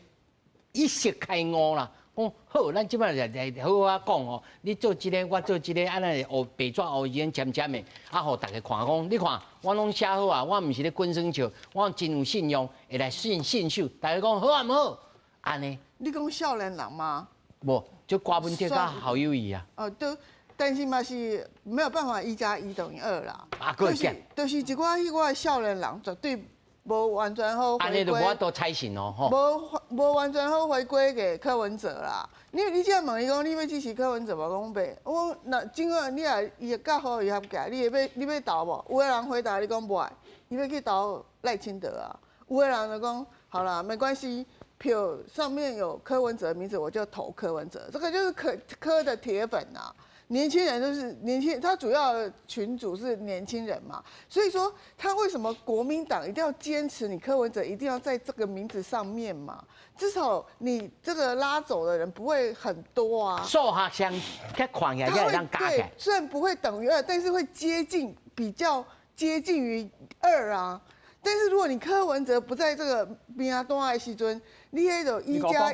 一时开悟啦。讲好，咱这摆来来好好仔讲哦。你做这个，我做这个，按呢乌白纸乌字签签的，啊，予大家看讲，你看我拢写好啊，我毋是咧滚耍笑，我真有信用，会来信守。大家讲好啊，毋好？按呢？你讲少年人吗？无，就郭文铁佮侯友宜啊。哦，都，但是嘛是没有办法1加1等于2啦。啊，就是一寡彼寡少年人绝对无完全好回归。按呢就无法度采信哦，吼。无完全好回归给柯文哲啦。你这样问伊讲，你欲支持柯文哲无？讲袂。我若尽管你若伊佮侯友宜合起来，你会欲你欲投无？有的人回答你讲袂，伊欲去投赖清德啊。有的人就讲好啦，没关系。票上面有柯文哲的名字，我就投柯文哲。这个就是柯柯的铁粉啊。年轻人就是年轻，他主要群主是年轻人嘛，所以说他为什么国民党一定要坚持你柯文哲一定要在这个名字上面嘛？至少你这个拉走的人不会很多啊。数学上较看起来才会当加起来。虽然不会等于二，但是会接近，比较接近于二啊。但是如果你柯文哲不在这个名单的时阵，你彼就一加。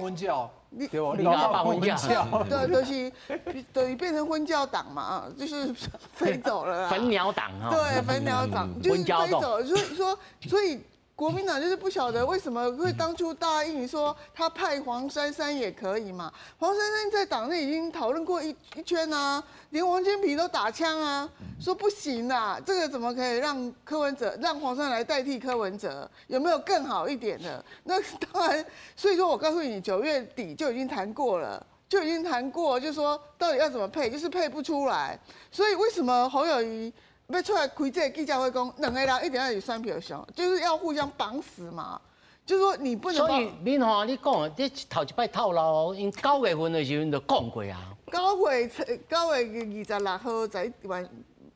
你对你搞分教，对，就是变成婚教党嘛，就是飞走了啦。粉鸟党啊。对，粉鸟党就是飞走，所以说，所以国民党就是不晓得为什么会当初答应说他派黄珊珊也可以嘛？黄珊珊在党内已经讨论过一圈啊，连王金平都打枪啊，说不行啊，这个怎么可以让柯文哲让黄珊来代替柯文哲？有没有更好一点的？那当然，所以说我告诉你，9月底就已经谈过了，就已经谈过，就说到底要怎么配，就是配不出来。所以为什么侯友宜欲出来开这个记者会讲，两个人一定要有选票上，就是要互相绑死嘛。就是说你不能。所以敏华，你讲这头一摆透露哦，𪜶9月份的时阵就讲过啊。9月26号在晚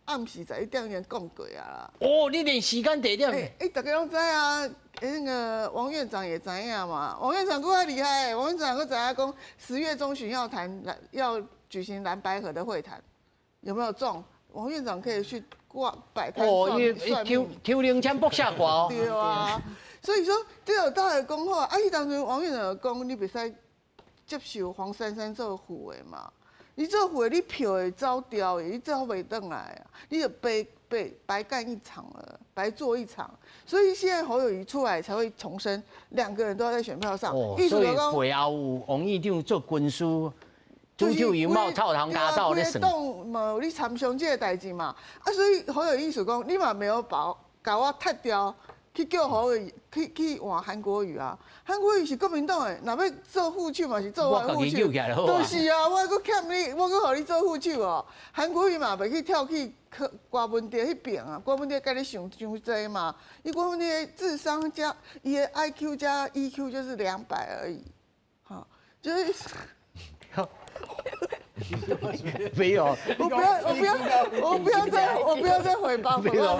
暗时11点已经讲过啊啦。哦，你连时间地点？欸，大家拢知啊，那个王院长也知影嘛。王院长阁较厉害，王院长阁知影讲10月中旬要谈要举行蓝白合的会谈，有没有中？王院长可以去挂摆摊算命，抽零签卜下卦哦。对啊，所以说这有大的讲法，啊，彼当阵王院长讲，你袂使接受黄珊珊做副的嘛，你做副的，你票会走掉的，你走袂转来啊，你就白白白干一场了，白做一场。所以现在侯友宜出来才会重申，两个人都要在选票上。哦，所以背后有王院长做军师。主手油帽臭头加走咧算。党嘛有咧参详这个代志嘛，啊，所以侯友宜意思讲，你嘛没有把共我踢掉，去叫侯友宜去换韩国瑜啊。韩国瑜是国民党的，若欲做副手嘛是做我的副手，就是啊，我阁欠你，我阁予你做副手哦。韩国瑜嘛袂去跳去郭文哲彼边啊，郭文哲共你想伤济嘛，伊郭文哲智商加伊的 IQ 加 EQ 就是200而已，好，就是。没有，我不要再回报。没有，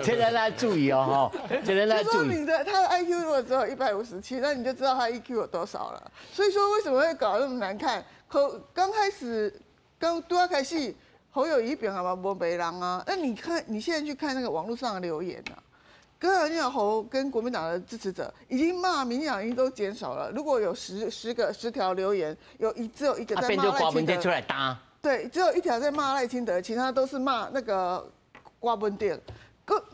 现在大家注意哦，哈，现在大家注意。你的他的 IQ 如果只有157，那你就知道他 EQ 有多少了。所以说为什么会搞那么难看？可刚开始刚刚开始，侯友宜边好嘛无别人啊。那你看你现在去看那个网络上的留言啊。刚才那侯跟国民党的支持者已经骂民进党已经都减少了。如果有十条留言，只有一个在骂赖清德。出来打。对，只有一条在骂赖清德，其他都是骂那个郭文哲。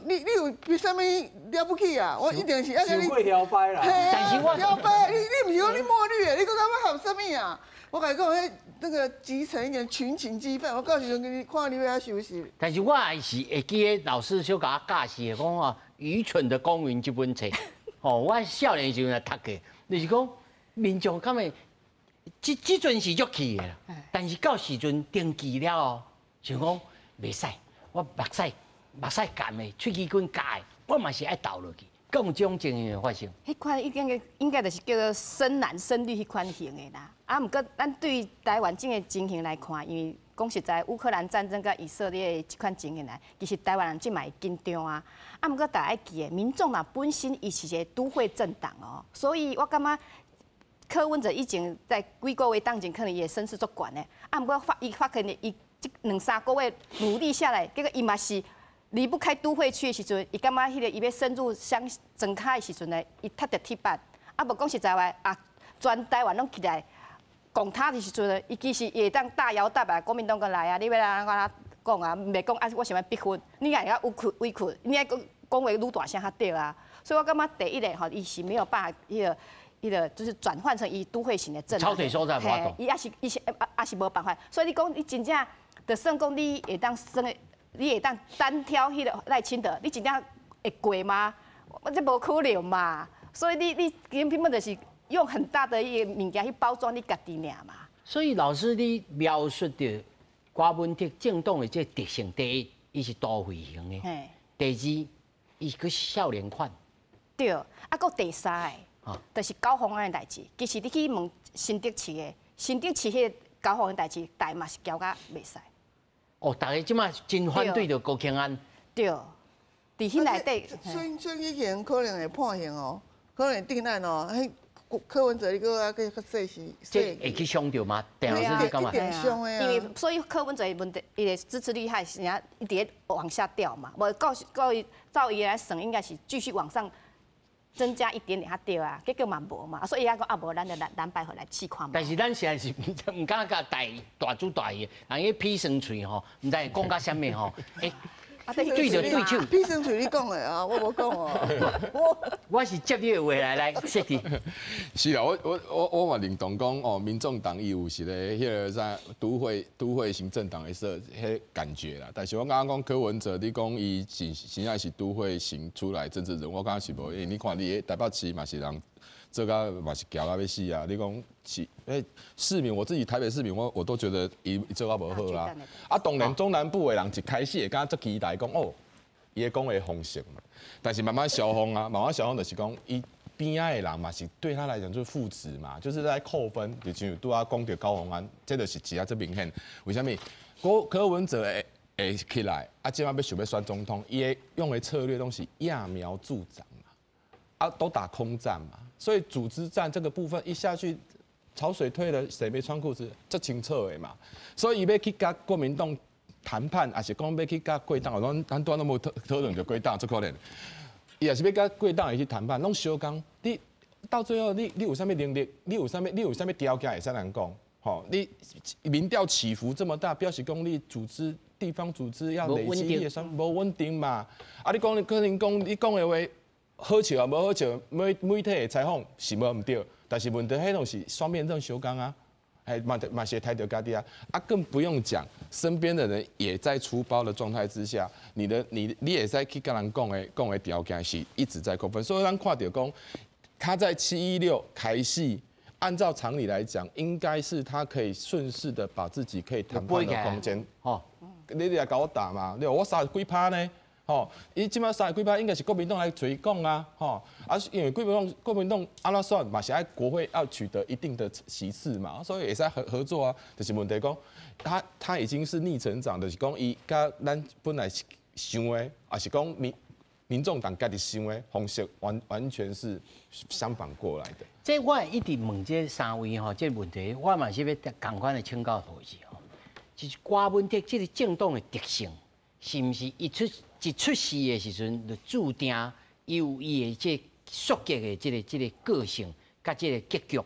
你有比啥物了不起啊？我一定是要给你。摇摆啦。但是我摇摆，你毋是讲你抹绿的，你阁感觉合啥物啊？我共你讲，彼那个集成一点群情激愤，我到时阵给你看你欲按收拾。但是我还是会记得老师小共我教示的，讲吼，愚蠢的公民这本册，吼，我少年时阵来读过，就是讲民众敢会，这阵是足气的啦，但是到时阵登记了后，想讲袂使，我目屎干的，喙齿骨夹的，我嘛是爱投落去。敢有这种情形发生？彼款已经应该就是叫做深蓝深绿彼款型的啦。啊，毋过咱对台湾这个情形来看，因为讲实在，乌克兰战争佮以色列的这款情形来，其实台湾人这嘛会紧张啊。啊，毋过大家爱记得，民众党本身伊是一个都会政党哦，所以我感觉柯文哲以前在几个月当前，可能伊的声势足悬的。啊，毋过伊发现伊这两三个月努力下来，结果伊嘛是离不开都会区的时阵，伊感觉彼个伊欲深入乡庄跤的时阵呢，伊踢著铁板。啊，无讲实在话啊，全台湾拢起来讲他的时阵呢，伊其实会当大摇大摆，国民党阁来啊，你欲按怎讲啊？袂讲啊，我想欲逼婚，你若会晓委屈，你爱讲讲话愈大声较对啊。所以我感觉第一个吼，伊是没有办法彼个就是转换成伊都会型的政党。草腿所在无法度。伊也是伊是也是无办法。所以你讲你真正就算讲你会当算的。你会当单挑彼个赖清德，你真正会过吗？这无可能嘛。所以你根本就是用很大的一个物件去包装你家己尔嘛。所以老师，你描述著郭文哲政党的这个特性，第一，伊是都会型的；第二，伊阁少年款。对，啊，阁第三个，就是高虹安的代誌。其實你去問新竹市的，新竹市彼個高虹安代誌，大嘛是交甲袂使。哦，大家這馬真反對著高虹安。對，佇彼內底。選舉前可能會判刑哦，可能會定案哦。彼柯文哲你閣閣較細是。這會去傷著嗎？鄭老師你感覺？一定傷的啊。因為所以柯文哲的問題，伊的支持率還是一直往下掉嘛。無照伊照伊來算，應該是繼續往上增加一點點較對啊。結果嘛無嘛，所以伊講啊無，咱就藍白合來試看。但是咱實在是毋敢共大大主大意，人彼痞酸喙吼，毋知會講甲啥物吼。欸對著對手，痞酸喙你講的啊，我無講哦。我是接你的話來設計。是啦，我嘛認同講哦，民眾黨伊有一個彼个啥都會型政黨的設彼感覺啦。但是我感覺講柯文哲，你講伊是真正是都會型出來政治人物，我感覺是無。因為你看你台北市嘛是人做甲嘛是徛甲欲死啊！你講是市民，我自己台北市民，我都覺得伊做甲無好啦。啊，當然中南部的人一開始會感覺足期待講哦，伊的講話方式嘛。但是慢慢消風啊，慢慢消風就是講，伊邊仔的人嘛是對他來講就是負值嘛，就是在扣分。就像拄仔講著高虹安，這就是真正足明顯。為啥物？柯文哲會起來，啊，這擺欲想欲選總統，伊的用的策略攏是揠苗助長嘛，啊，都打空戰嘛。所以組織戰這個部分一下去，潮水退了，誰沒穿褲子？這清楚的嘛。所以伊欲去佮國民黨談判，抑是講欲去佮貴黨，咱拄仔攏無討論著貴黨，足可憐。伊也是欲佮貴黨去談判，攏相共。你到最後你，你有啥物能力？你有啥物？你有啥物條件會使人講？吼，你民調起伏這麼大，表示講你組織地方組織要累積你的啥無穩定嘛？啊，你講你可能講你講的話。好笑啊，無好笑，媒體的採訪是無毋對，但是問題彼攏是雙面刃相共啊，嘿嘛嘛是會刣著家己啊，啊更不用講，身邊的人也在出包的狀態之下，你的你你會使去共人講的講的條件是一直在扣分，所以咱看著講，他在716開始，按照常理來講，應該是他可以順勢的把自己可以談判的空間，吼，你來共我打嘛，對，我30幾趴呢。吼，伊這擺30幾趴應該是國民黨來揣伊講啊，吼，啊，因為國民黨按怎算嘛是愛國會要取得一定的席次嘛，所以會使合作啊。就是問題講，他已經是逆成長，就是講伊佮咱本來想的，抑是講民眾黨家己想的方式，完全是相反過來的。這我一直問這三位吼，這個問題我嘛是欲仝款的請教何時吼，就是柯文哲這個政黨的特性，是毋是一出事的時陣，就注定伊有伊的這塑結的這個個性，佮這個結局，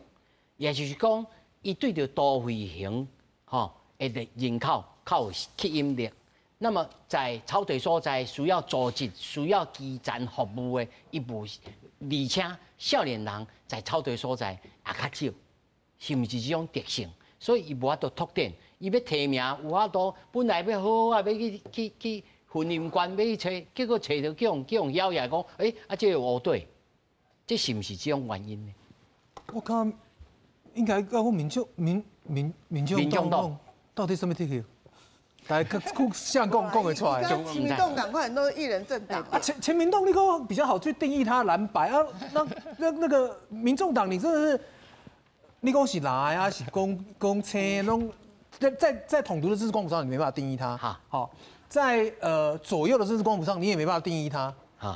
也就是講，伊對著都會型吼的人口較有吸引力。那麼在草地所在需要組織、需要基層服務的，伊無，而且少年人在草地所在也較少，是毋是這種特性？所以伊無法度拓展，伊欲提名有法度，本來欲好好啊，欲去雲林縣欲去揣，結果揣著去予枵起來講，欸，啊，這個烏底，這是毋是這種原因呢？我看應該講民眾黨到底啥物體系？來，像講講會出來。親民黨仝款都一人政黨。啊，親民黨你講比較好去定義它藍白啊，那個民眾黨你真的是，你講是藍啊，是講青，攏在統獨的政治光譜上，你沒辦法定義它。好，在左右的政治光譜上，你也沒辦法定義它。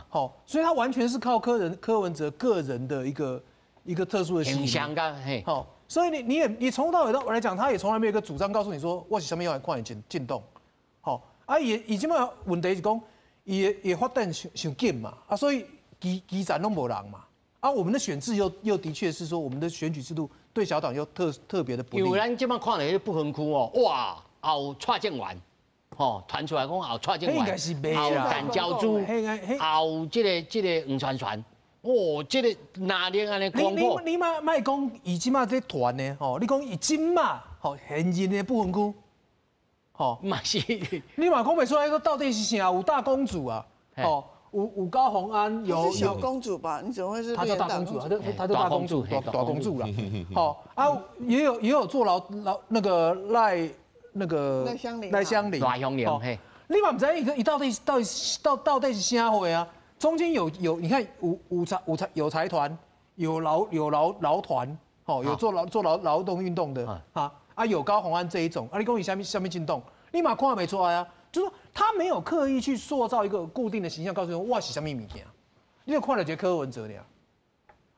好，所以它完全是靠柯文哲個人的一個特殊的形象。好。所以你從頭到尾都來講，他也從來沒有一個主張告訴你說，我是啥物樣看進動，好啊，伊伊這擺問題是講，伊的發展傷傷緊嘛，啊，所以基層攏無人嘛，啊，我們的選制又的確是說，我們的選舉制度對小黨又特別的不利。因為咱這擺看著彼不分區哦，哇，後蔡正元，吼，傳出來講後蔡正元，後陳昭珠，後這個黃傳傳。哦，這個哪裡按呢廣播？你嘛莫講伊這馬這團呢？吼，你講伊這馬吼現任的不分區，吼嘛是，你嘛講袂出來說到底是啥？有大公主啊，吼，有高虹安，有小公主吧？你怎麼會是？她叫大公主，她叫大公主，大公主啦。好啊，也有坐牢牢那個賴那個賴香伶，賴香伶，賴香伶嘿。你嘛毋知伊到底是啥貨啊？中間有，你看有財團，有劳團，吼，有做勞動運動的，啊有高虹安這一種，啊你講伊啥物啥物政黨，你嘛看袂出來啊，就是說他沒有刻意去塑造一個固定的形象，告訴你我是啥物物件，你就看著一個柯文哲爾，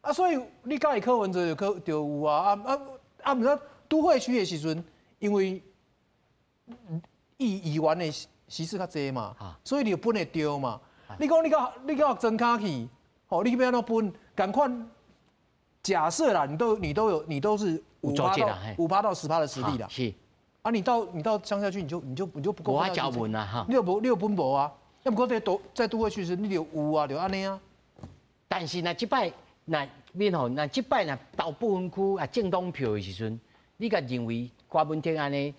啊所以你佮意柯文哲就有啊，毋過都會區的時陣，因為議員的席次較濟嘛，所以你就分會著嘛。你講你到莊跤去，吼，你欲按怎分？仝款假設啦，你都是5趴到10趴的實力啦。是。啊，你到鄉下去，你就不夠。無法交問啊哈。你有分無啊？要毋過在都會區時，你就有啊，就按呢啊。但是若這擺若免吼，若這擺若投不分區啊政黨票的時陣，你共認為柯文哲按呢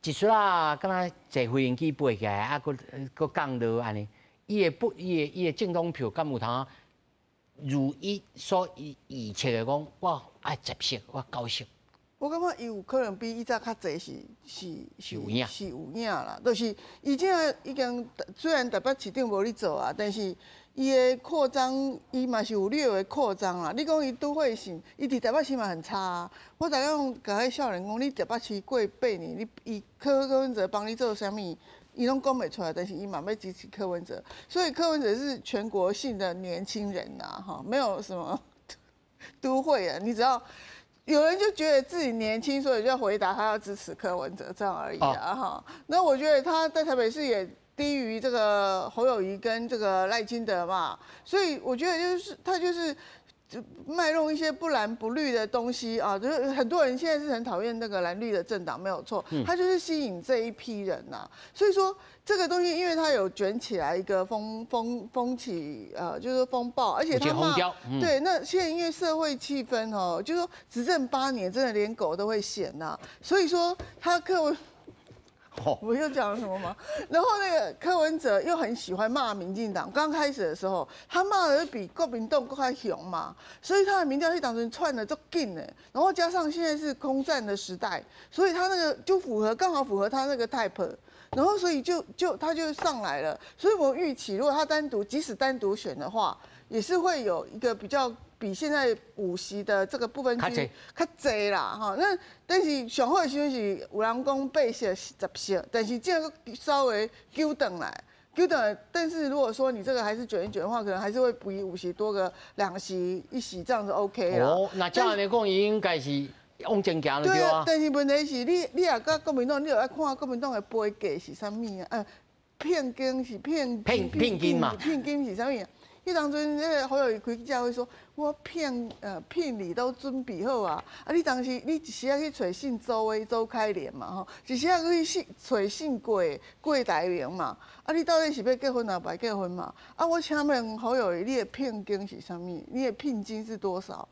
一撮仔，敢若坐飛行機飛起來，啊，閣閣降落按呢？伊的不，伊的政黨票敢有通如伊所預測的講，我愛10席，我9席。我感覺伊有可能比以前較濟是有影，是有影啦。就是伊這個已經雖然台北市長無咧做啊，但是伊的擴張，伊嘛是有略的擴張啦。你講伊都會性，伊佇台北市嘛很差啊。我逐工共彼少年講，你台北市過8年，你伊柯文哲幫你做啥物？伊攏講袂出來，但是伊嘛欲支持柯文哲，所以柯文哲是全國性的年輕人呐，哈，沒有什麼都會啊。你只要有人就覺得自己年輕，所以就要回答他要支持柯文哲這樣而已啊，哈。那我覺得他在台北市也低於這個侯友宜跟這個賴清德嘛，所以我覺得就是他就是賣弄一些不藍不綠的東西啊，就是很多人現在是很討厭那個藍綠的政黨，沒有錯，他就是吸引這一批人吶。所以說這個東西，因為他有捲起來一個風起，就是風暴，而且他罵，對，那現在因為社會氣氛哦，就是說執政8年，真的連狗都會嫌吶。所以說他柯文。我又講了什麼嗎？然後那個柯文哲又很喜歡罵民進黨。剛開始的時候，他罵的比國民黨閣較兇嘛，所以他的民調去當陣竄得足緊的。然後加上現在是空戰的時代，所以他那個就符合，剛好符合他那個 type。然後所以就他就上來了。所以我預期，如果他單獨，即使單獨選的話，也是會有一個比較。比現在5席的這個不分區較濟啦，哈。那但是上好的時陣是有人講8席10席，但是這個稍微糾轉來，糾轉來。但是如果說你這個還是捲一捲的話，可能還是會比5席多個2席1席這樣子 OK 啦。哦，那這樣來講，伊應該是往前行了對啊。但是問題是你若佮國民黨，你就愛看國民黨的杯價是啥物啊？騙金是騙金嘛？騙金是啥物？彼當陣，那個侯友宜開記者會說，我聘禮都準備好啊！啊，你當時你一時仔去揣姓周的周開蓮嘛吼，一時仔去姓揣姓郭郭台銘嘛。啊，你到底是欲結婚抑袂結婚嘛？啊，我請問侯友宜，你的聘金是啥物？你的聘金是多少？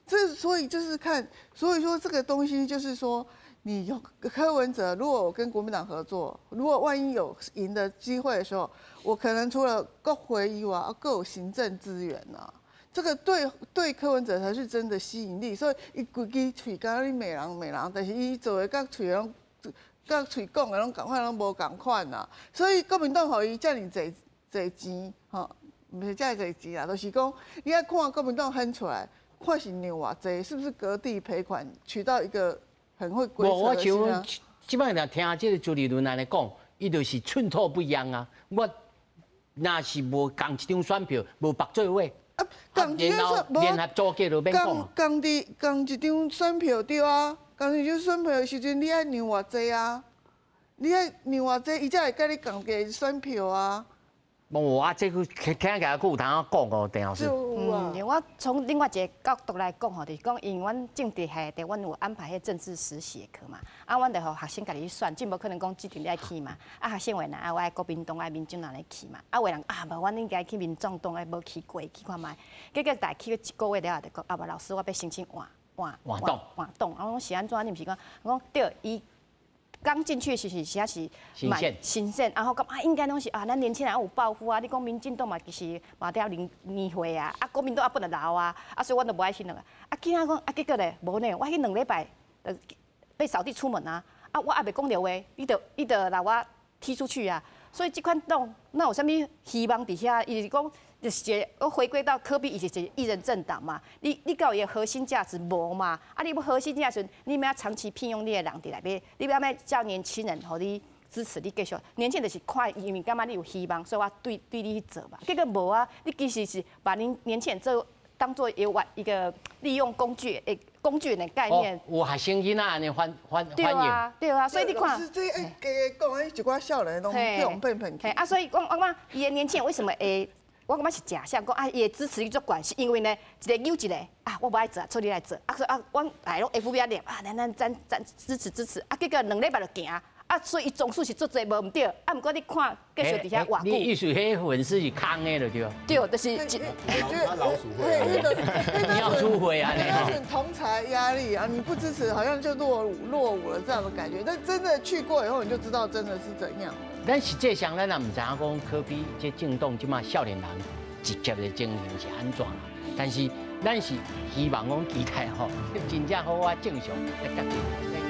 這所以就是看，所以說這個東西就是說，你柯文哲如果我跟國民黨合作，如果萬一有贏的機會的時候，我可能除了國會以外，閣有行政資源啊，這個對柯文哲才是真的吸引力。所以伊規支喙敢若咧罵人罵人，但是伊做的佮喙攏佮喙講的攏仝款，攏無仝款啦。所以國民黨予伊遮爾濟濟錢，吼，毋是遮爾濟錢啦，就是講你愛看國民黨狠出來，看是讓偌濟，是不是割地賠款取到一個？很會規則。我像這擺若聽這個朱立倫按呢講，伊就是寸土不讓啊！我若是無仝一張選票，無白做伙。啊，仝一張選聯合組閣就免講。仝一張選票對啊，仝一張選票的時陣，你愛讓偌濟啊？你愛讓偌濟，伊才會佮你仝個選票啊。無啊，這個聽起來閣有通講哦，鄭老師。嗯，我從另外一個角度來講吼，就是講，因為阮政治系內阮有安排彼政治實習的課嘛，啊，阮就予學生家己去選，這無可能講指定你愛去嘛。啊，學生有的人啊，我愛國民黨，愛民進黨來去嘛。啊，有的人啊，無，阮應該去民眾黨，愛無去過，去看覓。結果大去一個月了後，就講啊，無老師，我欲申請換換換黨換黨。啊，我講是按怎？你毋是講，我講對，伊。剛進去時是實是蠻新鮮，然後感覺啊應該攏是啊，咱年輕人有抱負啊。你講民進黨嘛，其實嘛得年年歲啊，啊國民黨啊本來老啊，啊所以阮都無愛彼兩個。啊，見仔講啊，結果咧無呢，我彼2禮拜就被掃地出門啊。啊，我猶未講著話，伊就來我踢出去啊。所以這款黨哪有啥物希望佇遐？伊是講就是一个，我回归到柯 P，伊是一个一人政党嘛，你敢有伊的核心价值无嘛？啊，你无核心价值，你欲长期聘用你的人伫内底，你欲欲叫年轻人予你支持你继续，年轻人就是看，因为感觉你有希望，所以我对你去做嘛。结果无啊，你其实是把恁年轻人做当做一个利用工具，诶，工具人的概念。有学生囡仔按呢欢迎。对啊，对啊，所以你看，这哎，加讲，彼一寡少年拢去予骗骗去。啊，所以讲我感觉伊的年轻人为什么会？我感觉是假象，讲啊，伊会支持你做悬，是因为呢，一个扭一个啊，我无爱做，出你来做，啊，所以啊，阮来拢 FB 啊念啊，咱咱咱咱支持支持，啊，结果2礼拜就行，啊，所以伊总数是足济无毋对，啊，毋过你看继续伫遐偌久。你意思彼粉丝是空的就对？对，就是老鼠会，老鼠会啊！那是同侪压力啊，你不支持好像就落伍落伍了这样的感觉，但真的去过以后你就知道真的是怎样。咱实际上咱也毋知影讲柯 P 这政党这马少年人直接的情形是按怎啦，但是咱是希望讲期待吼，真正好啊正常来接。